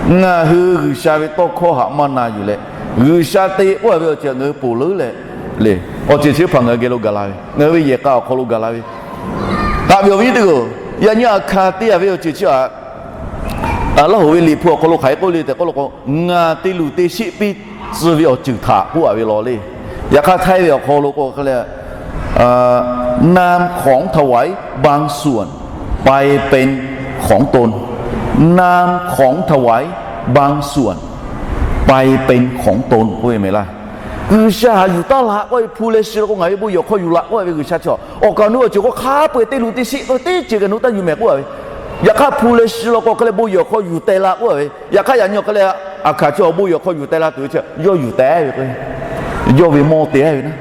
ngaˬ hui G'uiˬsha ve tawˇ hkawˇ htaꞈ maˇ na yuˬ leh, G'uiˬsha te k'oˆ ve awˬ ceuˬ ngaˬ hui ponˬ leuˉ leh, le, awˬ ceuˬ chi teˇ hpaˍ ngaˬ hui geh lo gaˬ la ve, ngaˬ hui ve yehˬ k'a awˬ hk'aw lo gaˬ la ve, haꞈ ve awˬ viˉ nyi teˇ g'aˇ-oˬ, yaꞈ nyi aˬ hkanˍ te a ve awˬ ceuˬ chi a Laˇ hoꞈ ve liꞈ hpu awˬ hk'aw lo hk'aˬ hk'e k'oˆ le tehꞈ k'oˆ law k'o, ngaˬ te luˬ te sheˆ piˇ tcuh ve awˬ ceuˬ htaꞈ k'oˆ a ve law le. Yaꞈ hk'aˇ htaiˇ ve awˬ hk'aw lo k'o hk'e le, นำของถวายบางส่วนไปเป็นของตน นำของถวายบางส่วนไปเป็นของตน k'oˆ ve mehˍ laˇ. G'uiˬsha haꞈ yuˬ taˇ laꞈ k'oˆ ve hpu leh shi law k'o ngaˬ ve bon yehˬ awˬ hk'aw yuˬ laꞈ k'oˆ ve G'uiˬsha chaw awˬ kaˍ awˬ nu awˬ ceuˬ k'o hk'a peu-eˬ te luˬ te sheˆ k'o teˇ ceuˬ kaꞈ nu taˇ yuˬ mehˍ k'oˆ a ve. Yaꞈ hk'aˇ hpu leh shi law k'o hk'e leh bon yehˬ awˬ hk'aw yuˬ teh la k'oˆ a ve. Yaꞈ hk'aˇ yaꞈ nyi awˬ hk'e leh, aˬ hkanˍ chi awˬ bon yehˬ awˬ hk'aw yuˬ teh la tuˬ ve chi yawˇ yuˬ teh ve k'o, yawˇ ve mawˇ te ve naˉ.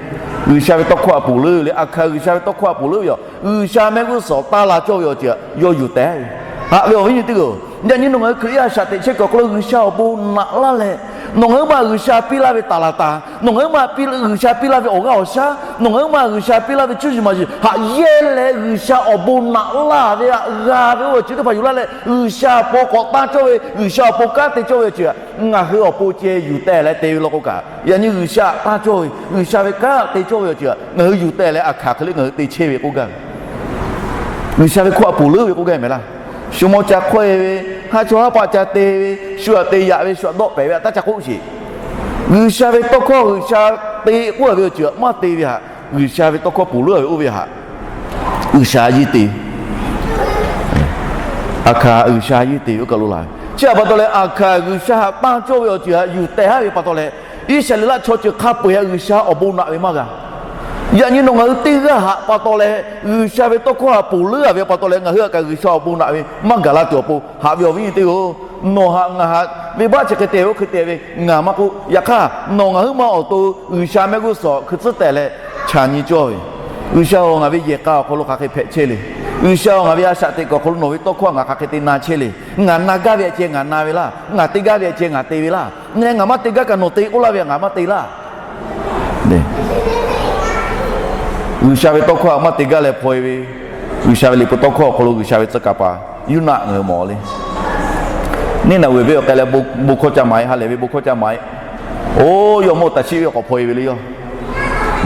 G'uiˬsha ve tawˇ hkawˇ htaꞈ ponˬ leuˉ ve le. Aˬ hkanˍ G'uiˬsha ve tawˇ hkawˇ htaꞈ ponˬ leuˉ ve yoˬ. G'uiˬsha mehˆ g'uˇ suhˍ taˇ la cawˇ ve awˬ ceuˬ yawˇ yuˬ teh ve. Haꞈ ve awˬ viˉ nyi teˇ g'aˇ-oˬ, yaꞈ nyi nawˬ ngaˬ hui Hkriꞈ yaˇ shaꞈ teꞈ chehˇ kuiˬ awˬ hk'aw lo G'uiˬsha awˬ bon naꞈ laˇ leh, nawˬ ngaˬ hui ma G'uiˬsha piˇ laˇ ve taˍ laˍ taˍ, nawˬ ngaˬ hui ma G'uiˬsha piˇ laˇ ve awˬ g'aˇ awˬ shaˉ, nawˬ ngaˬ hui ma G'uiˬsha piˇ laˇ ve cuˇ yiˍ maˍ yiˍ haꞈ yehˇ leh G'uiˬsha awˬ bon naꞈ laˇ ve haꞈ g'a ve oˇ ve awˬ ceuˬ teˇ hpaˍ yuˬ laˇ leh, G'uiˬsha awˬ pon k'awꞈ taˇ cawˇ ve, G'uiˬsha awˬ pon kanˉ te cawˇ ve awˬ ceuˬ ngaˬ hui awˬ pon ceh yuˬ teh leh te ve law k'o kaꞈ, yaꞈ nyi G'uiˬsha taˇ cawˇ ve, G'uiˬsha ve kanˉ te cawˇ ve awˬ ceuˬ ngaˬ hui yuˬ teh leh aˬ hkanˍ hk'e le ngaˬ hui te chehˇ ve k'oˆ gaˇ ve. G'uiˬsha ve hkawˇ htaꞈ ponˬ leuˉ ve k'oˆ gaˇ mehˍ laˇ. shu mawˇ ca hk'awehˇ ve, haˉ chaw haˉ paˆ ca te ve, shu htaꞈ te yaꞈ ve, shu htaꞈ dawˆ pehˍ ve htaꞈ taˇ ca k'oˆ sheˍ. G'uiˬsha ve tawˇ hkawˇ G'uiˬsha te k'oˆ ve awˬ ceuˬ htaꞈ maˇ te ve htaꞈ G'uiˬsha ve tawˇ hkawˇ ponˬ leuˉ ve oˇ ve htaꞈ G'uiˬsha yeˇ te, aˬ hkaˍ G'uiˬsha yeˇ te ve oˇ kaˬ lo la ve. Chi htaꞈ pa taw leh aˬ hkaˍ G'uiˬsha htaꞈ tanˇ cawˇ ve awˬ ceuˬ htaꞈ yuˬ tehˍ haˉ ve pa taw leh, Iˉsaˍreˍlaˆ chaw ceuˬ hk'a peu-eˬ htaꞈ G'uiˬsha awˬ bon naꞈ ve maˇ g'a. Yaꞈ nyi nawˬ ngaˬ hui teˇ g'aˇ htaꞈ pa taw leh G'uiˬsha ve tawˇ hkawˇ htaꞈ ponˬ leuˉ-a ve pa taw leh ngaˬ hui htaꞈ kaꞈ G'uiˬsha awˬ bon naꞈ ve maˇ gaˬ la tuˬ awˬ pon, haꞈ ve awˬ viˉ nyi teˇ-oˬ, nawˬ htaꞈ ngaˬ htaꞈ venˇbaˆ chi hk'e te ve oˇ hk'e te ve ngaˬ maˇ k'oˆ. Yaꞈ hk'aˇ nawˬ ngaˬ huiˉ ma awˬ to G'uiˬsha mehˆ g'uˇ suhˍ hkui tcuhˉ tehˬ leh chaˬ nyi cawˇ ve, G'uiˬsha-oˬ, ngaˬ ve yehˬ k'a awˬ hk'aw lo hk'aˬ hk'e hpehꞈ chehˇ le. G'uiˬsha-oˬ, ngaˬ ve a shaꞈ teꞈ kuiˬ awˬ hk'aw lo nawˬ ve tawˇ hkawˇ htaꞈ ngaˬ hk'aˬ hk'e te na chehˇ le. Ngaˬ na gaˇ ve htaꞈ ceh ngaˬ na ve laˇ. Ngaˬ te gaˇ ve htaꞈ ceh ngaˬ te ve laˇ. Ngaˬ maˇ te gaˇ kaꞈ nawˬ te k'oˆ laˇ ve htaꞈ ngaˬ maˇ te laˇ. G'uiˬsha ve tawˇ hkawˇ htaꞈ maˇ te gaˇ leh hpaw-e ve, G'uiˬsha ve liꞈ hpu tawˇ hkawˇ awˬ hk'aw lo G'uiˬsha ve tcuh kaˍ paˍ Yoˇnaˆ ngaˬ hui mawˬ le. Neˇnaˍweˍ venˇ awˬ k'ai leh bon hkawˇ ca maˍ-e, ha lehˬ ve bon hkawˇ ca maˍ-e. Oˇ, yawˇ mawˇ taˍ chiˆ ve k'awꞈ hpaw-e ve le yawˇ.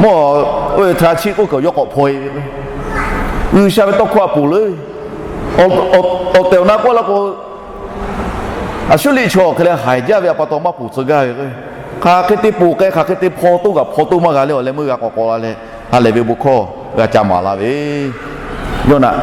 Mawˇ, oˇ ve htaꞈ chiˆ k'oˆ kaꞈ yawˇ k'awꞈ hpaw-e ve. G'uiˬsha ve tawˇ hkawˇ htaꞈ ponˬ leuˉ. Awˬ tehˬ awˬ na k'oˆ la k'o, Aˍsuˇriˆ chaw hk'e leh haiˬ jaˇ ve htaꞈ pa taw maˇ ponˬ tcuh gaˇ ve k'o, hk'aˬ hk'e te ponˬ k'ai, hk'aˬ hk'e te hpaw toˇ kaꞈ hpaw toˇ maˇ g'a leh awˬ leh meuˇ g'a k'awꞈ k'awꞈ la leh, ha lehˬ ve bon hkawˇ g'a ca maˍ la ve. Yoˇnaˆ,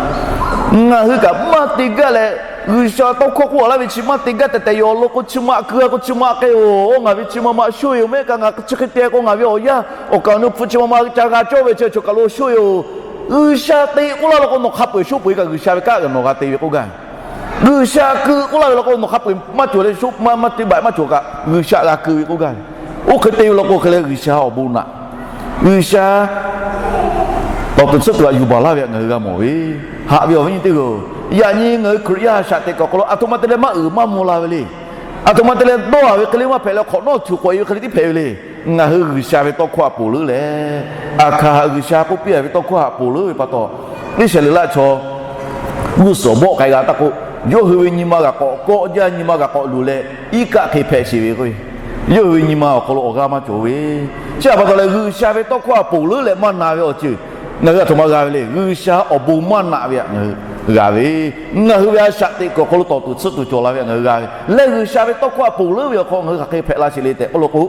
ngaˬ hui kaꞈ maˇ te gaˇ leh, G'uiˬsha tawˇ hkawˇ k'oˆ laˇ ve chi maˇ te gaˇ tehꞈ tehꞈ yaw lo k'o, chi ma keu-a k'o, chi ma k'ai-oˬ, ngaˬ ve chi ma ma sho-e-oˬ, mehˆ kaꞈ ngaˬ chi hk'e te k'o, ngaˬ ve awˬ yanˇ awˬ kaˍ awˬ nu hpfuhˇ chi ma ma ca g'a cawˇ ve chi chaw kaˬ lo sho-e-oˬ. G'uiˬsha te k'oˆ laˇ law k'o, nawˬ hk'a peu-eˬ sho peu-eˬ kaꞈ G'uiˬsha ve kanˉ g'a nawˬ g'a te ve k'oˆ gaˇ. G'uiˬsha keu k'oˆ laˇ ve law k'o, nawˬ hk'a peu-eˬ maˇ cawˬ leh sho maˇ maˇ te baꞈ maˇ cawˬ kaꞈ G'uiˬsha g'a keu ve k'oˆ gaˇ ve. Oˇ hk'e te ve law k'o hk'e leh G'uiˬsha awˬ bon naꞈ, G'uiˬsha tawˍ tuˬ tsuhˇ tuˬ htaꞈ yuˬ baˬ laˇ ve htaꞈ ngaˬ hui g'a mawˬ ve. Haꞈ ve awˬ viˉ nyi teˇ-oˬ, yaꞈ nyi ngaˬ hui Hkriꞈ yaˇ a shaꞈ teꞈ kuiˬ awˬ hk'aw lo aˬ htoꞈ ma te leh maˇ uiˍ maˇ mvuh la ve le. Aˬ htoꞈ ma te leh dawˇ haˍ ve hk'e le maˇ hpehꞈ leh hk'awꞈ nawˉ tuˬ k'awꞈ-e ve hk'e le tiˉ hpehꞈ ve le. Ngaˬ hui G'uiˬsha ve tawˇ hkawˇ htaꞈ ponˬ leuˉ leh, aˬ hkaˍ htaꞈ G'uiˬsha k'oˆ piˇ-a ve tawˇ hkawˇ htaꞈ ponˬ leuˉ ve pa taw, Iˉsaˍreˍlaˆ chaw g'uˇ suhˍ bawˆ k'ai g'a taˇ k'o, yawˇ hui ve nyi ma g'a k'awꞈ kawˆ jaˇ, nyi ma g'a k'awꞈ luˬ leh, iˉ kaˆ hk'e hpehꞈ sheˍ ve k'o, yawˇ hui ve nyi ma awˬ hk'aw lo awˬ g'aˇ maˇ cawˬ ve. Chi htaꞈ pa taw leh G'uiˬsha ve tawˇ hkawˇ htaꞈ ponˬ leuˉ leh maˇ na ve awˬ ceuˬ ngaˬ hui aˬ htoꞈ ma g'a ve le. G'uiˬsha awˬ bon maˇ naꞈ ve htaꞈ ngaˬ hui g'a ve. Ngaˬ hui ve a shaꞈ teꞈ kuiˬ awˬ hk'aw lo tawˍ tuˬ tsuhˇ tuˬ cawˬ la ve htaꞈ ngaˬ hui g'a ve. Leh G'uiˬsha ve tawˇ hkawˇ htaꞈ ponˬ leuˉ ve awˬ hk'aw ngaˬ hui hk'aˬ hk'e hpehꞈ la sheˍ le tehꞈ k'oˆ lo k'o,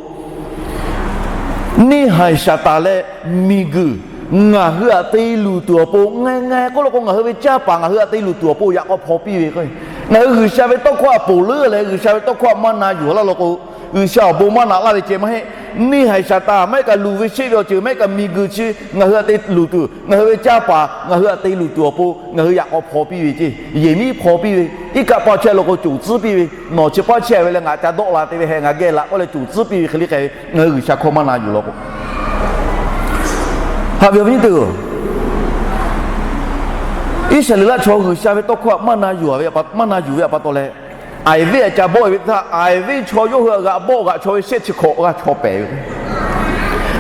neˇhaiˬ Saˍtanˍ leh miˬguiˬ ngaˬ hui htaꞈ te luˬ tuˬ awˬ pon, ngaˬ ngaˬ k'oˆ lo k'o, ngaˬ hui ve canˇ paˍ ngaˬ hui htaꞈ te luˬ tuˬ awˬ pon yaꞈ k'aw hpaw piˇ ve k'o, ngaˬ hui G'uiˬsha ve tawˇ hkawˇ htaꞈ ponˬ leuˉ leh G'uiˬsha ve tawˇ hkawˇ htaꞈ maˇ na yuˬ laˇ law k'o, G'uiˬsha awˬ bon maˇ naꞈ laˇ ve ceh maˇ heˆ. Neˇhaiˬ Saˍtanˍ maˇ heˆ kaꞈ luˬ ve sheˆ ve awˬ ceuˬ maˇ heˆ kaꞈ miˬguiˬ chi ngaˬ hui htaꞈ te luˬ tuˬ, ngaˬ hui ve canˇ paˍ ngaˬ hui htaꞈ te luˬ tuˬ awˬ pon ngaˬ hui yaꞈ k'aw hpaw piˇ ve ceˇ. Yehˬ miˉ hpaw piˇ ve, iˉ kaˆ paˆ chehˇ lo k'o coˬ tcuhˉ piˇ ve, nawˬ chi paˆ chehˇ ve leh ngaˬ ca dawˆ la te ve heh ngaˬ geh laꞈ k'oˆ leh coˬ tcuhˉ piˇ ve hk'e le k'ai ve, ngaˬ hui G'uiˬsha hkawˇ maˇ na yuˬ law k'o, haꞈ ve awˬ viˉ nyi teˇ-oˬ, Iˉsaˍreˍlaˆ chaw G'uiˬsha ve tawˇ hkawˇ htaꞈ maˇ na yuˬ ve, maˇ na yuˬ ve htaꞈ pa taw leh, Aiˍ venˇ htaꞈ ca bawˆ-e ve htaˇ, Aiˍ venˇ chaw yawˇ hui htaꞈ g'aꞈ bawˆ g'aꞈ chaw ve shehˆ chi hkawꞈ g'a chaw pehˍ ve.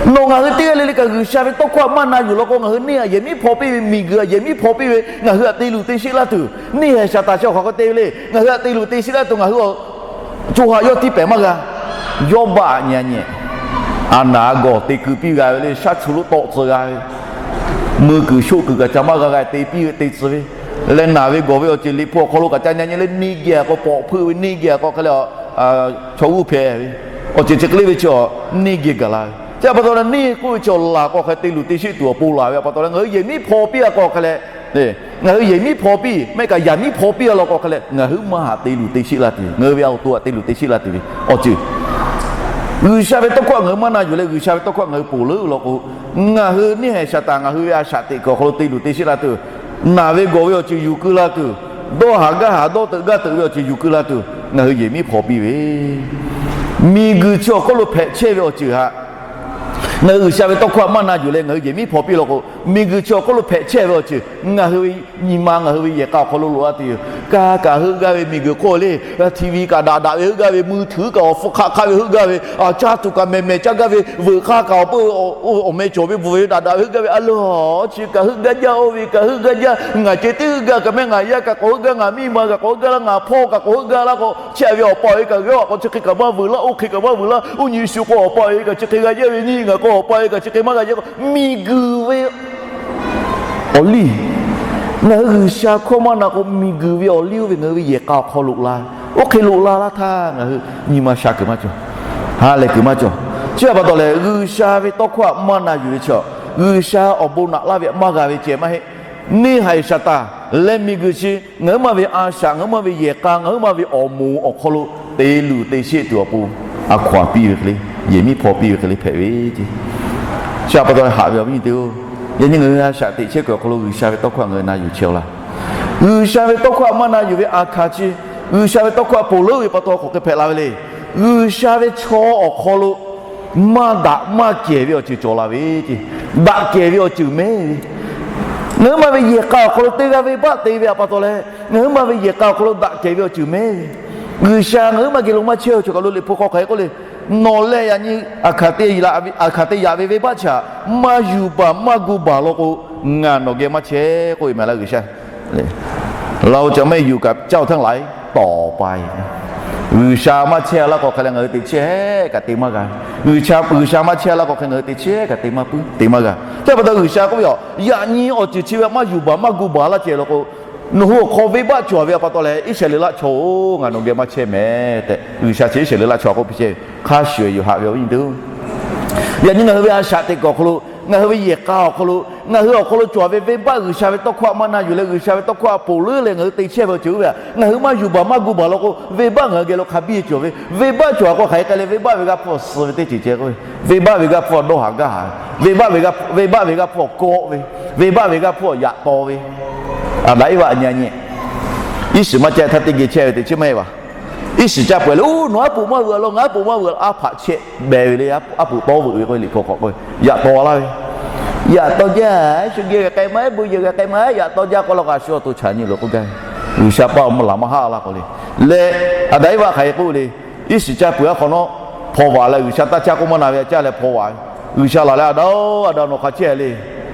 Nawˬ ngaˬ hui teˇ g'aˇ le le kaꞈ G'uiˬsha ve tawˇ hkawˇ htaꞈ maˇ na yuˬ law k'o, ngaˬ hui neˇ htaꞈ yehˬ miˉ hpaw piˇ ve, miˬguiˬ htaꞈ yehˬ miˉ hpaw piˇ ve, ngaˬ hui htaꞈ te luˬ te sheˆ laˇ tuˬ, neˇhaiˬ Saˍtanˍ chi awˬ hk'aˬ hk'e te ve le. Ngaˬ hui htaꞈ te luˬ te sheˆ laˇ tuˬ ngaˬ hui co ha yawˇ tiˇ pehˍ maˇ g'a. Yawˇbaˆ nyi a nyi, a naˍ a gawˬ te keu piˇ g'a ve le. Shaˉ chu lo tawˆ tcuh g'a ve, mui kuiˬ shoˆ kuiˬ kaꞈ ca maˇ g'a g'a te piˇ ve te tcuh ve, leh naˬ ve gawˬ ve awˬ ceuˬ liꞈ hpu awˬ hk'aw lo kaꞈ ca nyi a nyi leh neˇ geh a k'aw pawꞈ hpeuˆ ve, neˇ geh a k'aw hk'e leh chaw g'uˇ hpehꞈ ve, awˬ ceuˬ chi hk'e le ve chi neˇ geh gaˬ la ve. Chi htaꞈ pa taw leh neˇ k'oˆ ve chi awˬ laˬ k'aw hk'e te luˬ te sheˆ tuˬ awˬ pon laˬ ve htaꞈ pa taw leh ngaˬ hui yehˬ miˉ hpaw piˇ a k'aw hk'e leh, ngaˬ hui yehˬ miˉ hpaw piˇ maˇ heˆ kaꞈ yaꞈ miˉ hpaw piˇ a law k'aw hk'e leh ngaˬ hui maˇ haꞈ te luˬ te sheˆ la tuˬ, ngaˬ hui ve awˬ to htaꞈ te luˬ te sheˆ la tuˬ ve awˬ ceuˬ, G'uiˬsha ve tawˇ hkawˇ htaꞈ ngaˬ hui maˇ na yuˬ leh G'uiˬsha ve tawˇ hkawˇ htaꞈ ngaˬ hui ponˬ leuˉ law k'o, ngaˬ hui neˇhaiˬ Saˍtanˍ ngaˬ hui ve a shaꞈ teꞈ kuiˬ awˬ hk'aw lo te luˬ te sheˆ la tuˬ, naˬ ve gawˬ ve awˬ ceuˬ yuˬ keu la tuˬ, dawˇ haˍ gaˇ haˍ dawˇ teuꞈ gaˇ teuꞈ ve awˬ ceuˬ yuˬ keu la tuˬ, ngaˬ hui yehˬ miˉ hpaw piˇ ve miˬguiˬ chi awˬ hk'oˆ lo hpehꞈ chehˇ ve awˬ ceuˬ htaꞈ ngaˬ hui G'uiˬsha ve tawˇ hkawˇ htaꞈ maˇ na yuˬ leh ngaˬ hui yehˬ miˉ hpaw piˇ law k'o, miˬguiˬ chi awˬ hk'oˆ lo hpehꞈ chehˇ ve awˬ ceuˬ ngaˬ hui ve nyi ma ngaˬ hui ve yehˬ k'a awˬ hk'aw lo loꞈ la tuˬ yoˬ. Kaˇ kaꞈ heuˆ gaˇ ve miˬguiˬ hk'oˆ le, TV kaꞈ daꞈ daꞈ ve heuˆ gaˇ ve, mui htuiˍ kaꞈ awˬ hpfuh hk'aˆ hk'aˆ ve heuˆ gaˇ ve, caˇ tuˬ kaꞈ mehˬ mehˬ caˇ gaˇ ve, veuꞈ k'aˇ kaꞈ awˬ peuˇ awˬ meh cawˬ ve bvuhˬ ve daꞈ daꞈ ve heuˆ gaˇ ve, a lehˬ chi kaꞈ heuˆ gaˇ jaˇ, oˇ ve kaꞈ heuˆ gaˇ jaˇ, ngaˬ ceh tiˉ heuˆ gaˇ kaꞈ mehˉ, ngaˬ yaˇ kaꞈ k'awꞈ heuˆ gaˇ, ngaˬ miˇ ma kaꞈ k'awꞈ heuˆ gaˇ laˇ, ngaˬ hpawˇ kaꞈ k'awꞈ heuˆ gaˇ laˇ k'o, chi a ve awˬ pa awˬ e kaꞈ g'aˇ a k'o chi hk'e kaꞈ maˇ vuiˬ laˇ, oˇ hk'e kaꞈ maˇ vuiˬ laˇ, oˇ nyi shu k'o awˬ pa awˬ e kaꞈ chi hk'e g'a jaˇ ve, nyi ngaˬ k'o awˬ pa awˬ e kaꞈ chi hk'e maˇ g'a jaˇ k'o, miˬguiˬ ve awˬ liˇ Ngaˬ hui G'uiˬsha hkawˇ maˇ na k'o, miˬguiˬ ve awˬ liˇ oˇ ve ngaˬ hui ve yehˬ k'a awˬ hk'aw loꞈ la. Oˇ hk'e loꞈ la laˇ htaˇ ngaˬ hui nyi ma sha kuiˬ maˇ cawˬ, ha lehˬ kuiˬ maˇ cawˬ. Chi htaꞈ pa taw leh, G'uiˬsha ve tawˇ hkawˇ htaꞈ maˇ na yuˬ ve chi, G'uiˬsha awˬ bon naꞈ laˇ ve htaꞈ maˇ g'a ve ceh maˇ heˆ. Neˇhaiˬ Saˍtanˍ leh miˬguiˬ chi ngaˬ huiˉ ma ve a shaꞈ, ngaˬ huiˉ ma ve yehˬ k'a, ngaˬ huiˉ ma ve awˬ moˍ awˬ hk'aw lo te luˬ te sheˆ tuˬ awˬ pon, a hkaw a piˇ ve hk'e le, yehˬ miˉ hpaw piˇ ve hk'e le hpehꞈ ve ce. Chi htaꞈ pa taw leh haꞈ ve awˬ viˉ nyi teˇ-oˬ, yaꞈ nyi ngaˬ hui a shaꞈ teꞈ chehˇ kuiˬ awˬ hk'aw lo G'uiˬsha ve tawˇ hkawˇ htaꞈ ngaˬ hui na yuˬ chehˇ-aw laˇ. G'uiˬsha ve tawˇ hkawˇ htaꞈ maˇ na yuˬ ve a hkaˍ chi, G'uiˬsha ve tawˇ hkawˇ htaꞈ ponˬ leuˉ ve pa taw hk'aˬ hk'e hpehꞈ la ve le. G'uiˬsha ve chaw awˬ hk'aw lo maˇ daꞈ maˇ kehˬ ve awˬ ceuˬ cawˬ la ve ce. Daꞈ kehˬ ve awˬ ceuˬ mehˉ ve, ngaˬ huiˉ ma ve yehˬ k'a awˬ hk'aw lo teˇ g'aˇ venˇbaˆ te ve htaꞈ pa taw leh, ngaˬ huiˉ ma ve yehˬ k'a awˬ hk'aw lo daꞈ kehˬ ve awˬ ceuˬ mehˉ ve. G'uiˬsha ngaˬ huiˉ ma geh lo maˇ chehˇ ve chaw kaˬ lo Liꞈ hpu hk'aw hk'aˬ hk'e k'oˆ le, Nawˬ leh yaꞈ nyi a hkaˍ te yaꞈ ve venˇbaˆ chi htaꞈ maˇ yuˬ baˬ maˇ gu baˬ law k'o, ngaˬ nawˬ geh maˇ chehˇ k'oˆ ve mehˍ laˇ G'uiˬsha. Laꞈ-oˬ caꞈ maˇ yuˬ kaꞈ caˇ-oˬ htaˇ laiˉ tawˍ pa-e. G'uiˬsha maˇ chehˇ laˇ k'o hk'e leh ngaˬ hui teꞈ chehˇ kaꞈ te maˇ g'a. G'uiˬsha maˇ chehˇ laˇ k'o hk'e ngaˬ hui teꞈ chehˇ kaꞈ te maˇ puiˉ te maˇ g'a. Chi htaꞈ pa taw G'uiˬsha k'oˆ ve, Yaꞈ nyi awˬ ceuˬ chi ve maˇ yuˬ baˬ maˇ gu baˬ laˇ ceh law k'o, nawˬ hui awˬ hk'aw venˇbaˆ cawˬ ve htaꞈ pa taw leh, Iˉsaˍreˍlaˆ chaw-oˬ, ngaˬ nawˬ geh maˇ chehˇ mehˍ tehꞈ G'uiˬsha chi Iˉsaˍreˍlaˆ chaw k'oˆ piˇ chehˇ ve. Hk'a shuˍ shuˍ yoˬ haꞈ ve awˬ viˉ nyi teˇ-oˬ, yaꞈ nyi ngaˬ hui ve a shaꞈ teꞈ kuiˬ awˬ hk'aw lo, ngaˬ hui ve yehˬ k'a awˬ hk'aw lo, ngaˬ hui awˬ hk'aw lo cawˬ ve venˇbaˆ G'uiˬsha ve tawˇ hkawˇ htaꞈ maˇ na yuˬ leh G'uiˬsha ve tawˇ hkawˇ htaꞈ ponˬ leuˉ leh ngaˬ hui te chehˇ ve awˬ ceuˬ oˇ ve htaꞈ ngaˬ hui maˇ yuˬ baˬ maˇ gu baˬ law k'o, venˇbaˆ ngaˬ hui geh lo hk'a biˇ cawˬ ve. Venˇbaˆ cawˬ a k'o hk'aˬ hk'e k'ai leh, venˇbaˆ ve g'aˇ hpfuhˇ suh ve teˇ ceuˬ ceh k'oˆ ve, venˇbaˆ ve g'aˇ hpfuhˇ dawˇ haˍ gaˇ haˍ ve, venˇbaˆ ve g'aˇ hpfuhˇ kawˆ ve, venˇbaˆ ve g'aˇ hpfuhˇ yaꞈ taw ve. Aˍdanˍ Eˇvaꞈ nyi a nyi, iˉ shiˍ maˇ caˇ htaˇ teˇ geh chehˇ ve teꞈ chiˉ maˇ heˆ vaˬ. Iˉ shiˍ caˇ peuˬ leh, Oˇ, nawˬ aˉ poꞈ maˇ veuꞈ law, ngaˬ aˉ poꞈ maˇ veuꞈ, aˉ hpaꞈ chehˇ beh ve le, aˉ poꞈ tawˇ veuꞈ ve k'oˆ ve Liꞈ hpu hk'aw k'oˆ ve, yaꞈ taw laˇ ve. Yaꞈ taw jaˇ, shu geh g'a k'ai maˇ heˆ, bon yehˬ g'a k'ai maˇ heˆ, yaꞈ taw jaˇ k'oˆ laˇ k'o, a shu awˬ to chaꞈ nyi loˬ k'oˆ gaˇ ve. G'uiˬsha paˇ awˬ mvuhˇ laˬ maˇ haˆ laˇ k'o le. Leh Aˍdanˍ Eˇvaꞈ hk'aˬ hk'e k'oˆ ve le. Iˉ shiˍ caˇ peuˬ aˉ hk'awꞈ nawˉ hpaw vaꞈ leh G'uiˬsha taˇ caˇ k'oˆ maˇ na ve htaꞈ caˇ leh hpaw vaꞈ ve. G'uiˬsha laˬ leh, Aˍdanˍ-oˬ, Aˍdanˍ, nawˬ hk'aˬ chehˇ le.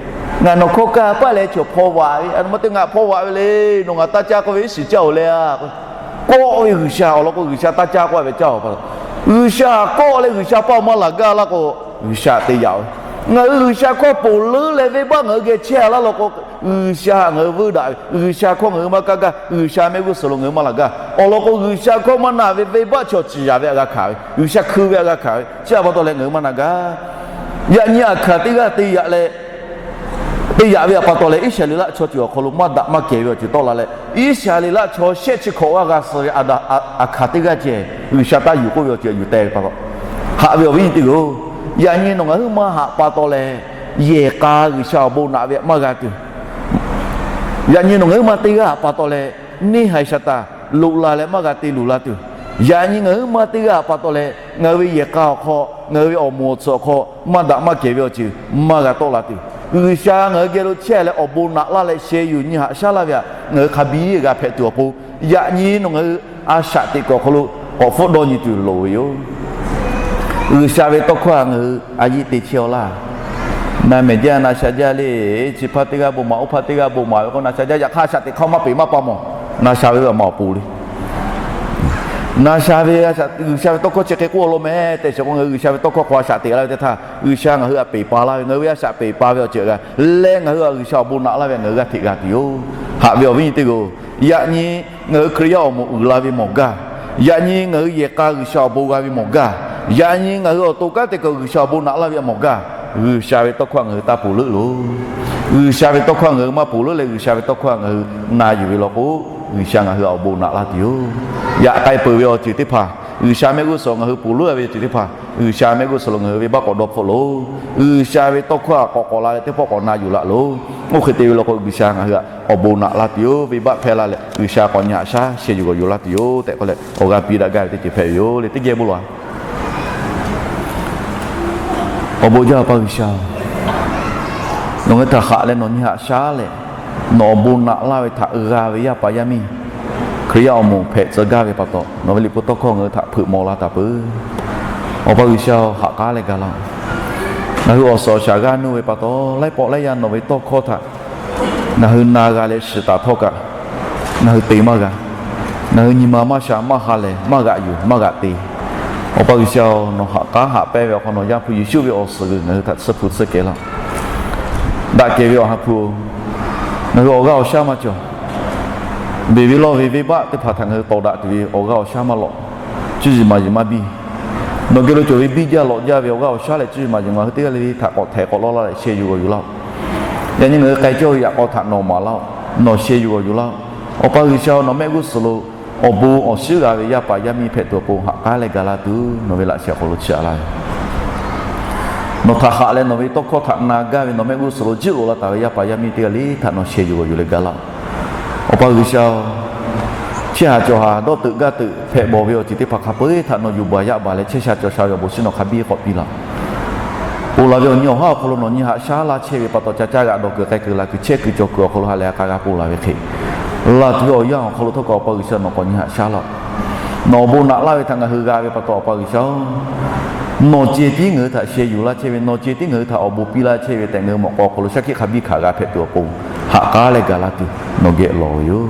Ngaˬ nawˬ hkawˇ kaˇ paˆ leh chaw hpaw vaꞈ ve, a nawˬ maˇ teˇ ngaˬ hpaw vaꞈ ve le. Nawˬ ngaˬ taˇ caˇ k'oˆ ve iˉ shiˍ caˇ-oˬ le a k'oˆ ve G'uiˬsha awˬ lawn k'o, G'uiˬsha taˇ caˇ k'oˆ ve caˇ-oˬ pa taw, G'uiˬsha kawˆ leh G'uiˬsha paˇ awˬ maˇ laˬ gaˇ laˇ k'o, G'uiˬsha te yaꞈ-oˬ. Ngaˬ hui G'uiˬsha hkawˇ ponˬ leuˉ leh venˇbaˆ ngaˬ hui geh chehˇ laˇ law k'o, G'uiˬsha htaꞈ ngaˬ hui veuˇ daꞈ ve, G'uiˬsha hkawˇ ngaˬ hui maˇ kaˇ gaˇ, G'uiˬsha mehˆ g'uˇ suhˍ lo ngaˬ hui maˇ laˬ gaˇ. Awˬ lawn k'o, G'uiˬsha hkawˇ maˇ na ve venˇbaˆ chaw ciˍ yaꞈ ve htaꞈ g'a hkanˍ ve, G'uiˬsha hkui ve htaꞈ g'a hkanˍ ve, chi htaꞈ pa taw leh ngaˬ hui maˇ na gaˇ. Yaꞈ nyi a hkanˍ teˇ g'aˇ te yaꞈ leh, te yaꞈ ve htaꞈ pa taw leh, Iˉsaˍreˍlaˆ chaw ceuˬ awˬ hk'aw lo maˇ daꞈ maˇ kehˬ ve awˬ ceuˬ tawˆ la leh, Iˉsaˍreˍlaˆ chaw shehˆ chi hkawꞈ g'aˇ g'a suh ve a hkanˍ teˇ g'aˇ ceh, G'uiˬsha taˇ yuˬ k'oˆ ve awˬ ceuˬ yuˬ teh ve pa taw, haꞈ ve awˬ viˉ nyi teˇ g'aˇ-oˬ, yaꞈ nyi nawˬ ngaˬ huiˉ maˇ haꞈ pa taw leh, yehˬ k'a G'uiˬsha awˬ bon naꞈ ve htaꞈ maˇ g'a tuˬ, yaꞈ nyi nawˬ ngaˬ huiˉ maˇ teˇ g'aˇ htaꞈ pa taw leh, neˇhaiˬ Saˍtanˍ loꞈ la leh maˇ g'a te luˬ la tuˬ, yaꞈ nyi ngaˬ huiˉ maˇ teˇ g'aˇ htaꞈ pa taw leh, ngaˬ hui ve yehˬ k'a awˬ hk'aw, ngaˬ hui ve awˬ moˍ awˬ tsuhꞈ awˬ hk'aw maˇ daꞈ maˇ kehˬ ve awˬ ceuˬ maˇ g'a tawˆ la tuˬ, G'uiˬsha ngaˬ hui geh lo chehˇ leh awˬ bon naꞈ laˇ leh sheh yuˬ nyi haꞈ shaˉ laˇ ve htaꞈ ngaˬ hui hk'a biˇ g'a hpehꞈ tuˬ awˬ pon, yaꞈ nyi nawˬ ngaˬ hui a shaꞈ teꞈ kuiˬ awˬ hk'aw lo k'awꞈ hpfuhˆ dawˇ nyi tuˬ loˍ ve yoˬ. G'uiˬsha ve tawˇ hkawˇ htaꞈ ngaˬ hui a yiˆ te chehˇ-aw laˇ. Na mehˍ jaˇ, na sha jaˇ le. Chi hpaˇ teˇ g'aˇ bon maˍ, oˇ hpaˇ teˇ g'aˇ bon maˍ ve k'o, na sha jaˇ. Yaꞈ hk'aˇ, a shaꞈ teꞈ hk'aˇ maˇ peꞈ maˇ pa mawˬ. Na sha ve a ma awˬ pon le. Na sha ve a shaꞈ, G'uiˬsha ve tawˇ hkawˇ chi hk'e k'oˆ law mehˍ tehꞈ shawˍ k'o, ngaˬ hui G'uiˬsha ve tawˇ hkawˇ hk'aw a shaꞈ teꞈ laˇ ve teˇ htaˇ, G'uiˬsha ngaˬ hui htaꞈ peꞈ pa laˇ ve, ngaˬ hui ve a shaꞈ peꞈ pa ve awˬ ceuˬ g'a leh, ngaˬ hui G'uiˬsha awˬ bon naꞈ laˇ ve htaꞈ ngaˬ hui g'a hteꞈ g'a tuˬ yoˬ. Haꞈ ve awˬ viˉ nyi teˇ g'aˇ-oˬ, yaꞈ nyi ngaˬ hui Hkriꞈ yaˇ awˬ moˍ uiˍ la ve mawˬ gaˇ. Yaꞈ nyi ngaˬ hui yehˬ k'a G'uiˬsha awˬ bon g'a ve mawˬ gaˇ. Yaꞈ nyi ngaˬ hui awˬ to kanˉ te kuiˬ G'uiˬsha awˬ bon naꞈ laˇ ve htaꞈ mawˬ gaˇ. G'uiˬsha ve tawˇ hkawˇ htaꞈ ngaˬ hui taˇ ponˬ leuˉ loˬ. G'uiˬsha ve tawˇ hkawˇ htaꞈ ngaˬ hui maˇ ponˬ leuˉ leh, G'uiˬsha ve tawˇ hkawˇ htaꞈ ngaˬ hui na yuˬ ve law k'o, G'uiˬsha ngaˬ hui awˬ bon naꞈ laˇ tuˬ yoˬ. Yaꞈ k'ai peuˬ ve awˬ ceuˬ teˇ hpaˍ, G'uiˬsha mehˆ g'uˇ suhˍ ngaˬ hui ponˬ leuˉ ve awˬ ceuˬ teˇ hpaˍ, G'uiˬsha mehˆ g'uˇ suhˍ lo ngaˬ hui venˇbaˆ k'awꞈ dawˇ hpfuhˆ loˬ. G'uiˬsha ve tawˇ hkawˇ htaꞈ k'awꞈ k'awꞈ la leh teˇ pawˆ k'awꞈ na yuˬ laˇ loˬ. Oˇ hk'e te ve law k'o, G'uiˬsha ngaˬ hui htaꞈ awˬ bon naꞈ laˇ tuˬ yoˬ. Venˇbaˆ hpehˇ laˇ leh G'uiˬsha k'awꞈ nyi haꞈ shaˉ sheh yuˬ g'awˬ yuˬ laˇ tuˬ yoˬ tehꞈ k'oˆ leh, awˬ g'aˇ piˇ daꞈ gaˇ ve teˇ ceuˬ hpehꞈ ve yoˬ le. Teˇ geh bon lawˬ-a. Awˬ bon jaˇ Awˬ pa G'uiˬsha-oˬ, nawˬ ngaˬ hui htaꞈ haꞈ leh nawˬ nyi haꞈ shaˉ leh, nawˬ awˬ bon naꞈ laˇ ve htaꞈ g'a ve yaˇ paˍ yaˇ miˇ, Hkriꞈ yaˇ awˬ moˍ hpehꞈ tcuh gaˇ ve pa taw, nawˬ ve Liꞈ hpu tawˇ hkawˇ ngaˬ hui htaꞈ hpeuꞈ maw laˇ taˍ peuˬ. Awˬ pa G'uiˬsha-oˬ, ha k'aˉ leh ga laˇ-oˬ. Ngaˬ hui awˬ suhˍ awˬ shaˍ g'aˇ nuˇ ve pa taw, laiˉ pawˆ laiˉ yaˇ nawˬ ve tawˇ hkawˇ htaꞈ ngaˬ hui na g'a leh shiˍ taˍ htawˇ kaꞈ, ngaˬ hui te maˇ g'a. Ngaˬ hui nyi ma maˇ sha maˇ ha lehˬ, maˇ g'aꞈ yuˬ maˇ g'aꞈ te. Awˬ pa G'uiˬsha-oˬ, nawˬ ha k'aˉ haꞈ pehnˇ ve awˬ hk'aw nawˬ Yaˇ hpu Yeˍsuˆ ve awˬ suhˍ g'uiˬ ngaˬ hui htaꞈ tsuhˇ hpu tsuhˇ kehˬ laˇ. Daꞈ kehˬ ve Awˬ ha hpu-oˬ, Ngaˬ hui awˬ g'aˇ awˬ shaˉ maˇ cawˬ. Beˬ ve lawˇ ve venˇbaˆ teˇ hpaˍ htaꞈ ngaˬ hui tawˍ daꞈ tuˬ ve awˬ g'aˇ awˬ shaˉ maˇ lawꞈ. Cuˇ yiˍ maˍ yiˍ maˇ biˇ. Nawˬ geh lo cawˬ ve biˇ jaˇ lawꞈ jaˇ ve awˬ g'aˇ awˬ shaˉ leh cuˇ yiˍ maˍ yiˍ ngaˬ hui teˇ g'aˇ le le htaꞈ k'awꞈ htehꞈ k'awꞈ lawˇ laˇ leh sheh yuˬ g'awˬ yuˬ laˇ-oˆ. Yaꞈ nyi ngaˬ hui k'ai cawˇ ve yaꞈ k'aw htaꞈ nawˬ maˍ laˇ-oˆ. Nawˬ sheh yuˬ g'awˬ yuˬ laˇ-oˆ. Awˬ pa G'uiˬsha-oˬ, nawˬ mehˆ g'uˇ suhˍ lo awˬ bon awˬ shiˉ g'a ve yaˇ paˍ yaˇ miˇ hpehꞈ tuˬ awˬ pon haꞈ k'aˉ leh ga laˇ tuˬ nawˬ ve laꞈ sheh awˬ hk'aw lo chi a laˇ ve Nawˬ htaꞈ haꞈ leh nawˬ ve tawˇ hkawˇ htaꞈ na gaˇ ve nawˬ mehˆ g'uˇ suhˍ lo jiˆ loꞈ la taˍ ve yaˇ paˍ yaˇ miˇ teˇ g'aˇ le htaꞈ nawˬ sheh yuˬ g'awˬ yuˬ leh ga laˇ-oˆ. Awˬ pa G'uiˬsha-oˬ, chehˇ haˍ cawˬ haˍ dawˇ teuꞈ gaˇ teuꞈ hpehꞈ bawˬ ve awˬ ceuˬ teˇ hpaˍ hk'a peu-eˬ htaꞈ nawˬ yuˬ baˬ yaꞈ baˬ leh chehˇ sha cawˬ sha ve awˬ bon shiˉ nawˬ hk'a biˇ k'awꞈ piˇ laˇ-oˆ. Ponˬ laˬ ve awˬ nyi awˬ haˉ awˬ hk'aw lo nawˬ nyi haꞈ shaˉ laˇ chehˇ ve pa taw ca caˇ g'aꞈ dawˬ kuiˬ k'ai kuiˬ la kuiˬ chehˇ kuiˬ cawˬ kuiˬ awˬ hk'aw lo ha lehˬ ha k'a g'a ponˬ laˬ ve hk'e, laˬ tuˬ ve awˬ yanˇ awˬ hk'aw lo htawˇ kaꞈ Awˬ pa G'uiˬsha nawˬ k'awꞈ nyi haꞈ shaˉ laˇ-oˆ. Nawˬ awˬ bon naꞈ laˇ ve htaꞈ ngaˬ hui g'a ve pa taw Awˬ pa G'uiˬsha-oˬ, nawˬ ceh tiˉ ngaˬ hui htaꞈ sheh yuˬ laˇ chehˇ ve, nawˬ ceh tiˉ ngaˬ hui htaꞈ awˬ bon piˇ laˇ chehˇ ve tehꞈ ngaˬ hui mawꞈ k'aw awˬ hk'aw lo shaˉ hkiˆ hk'a biˇ hkanˍ g'a hpehꞈ tuˬ awˬ pon haꞈ k'aˉ leh ga laˇ tuˬ nawˬ geh lawˬ ve yoˬ.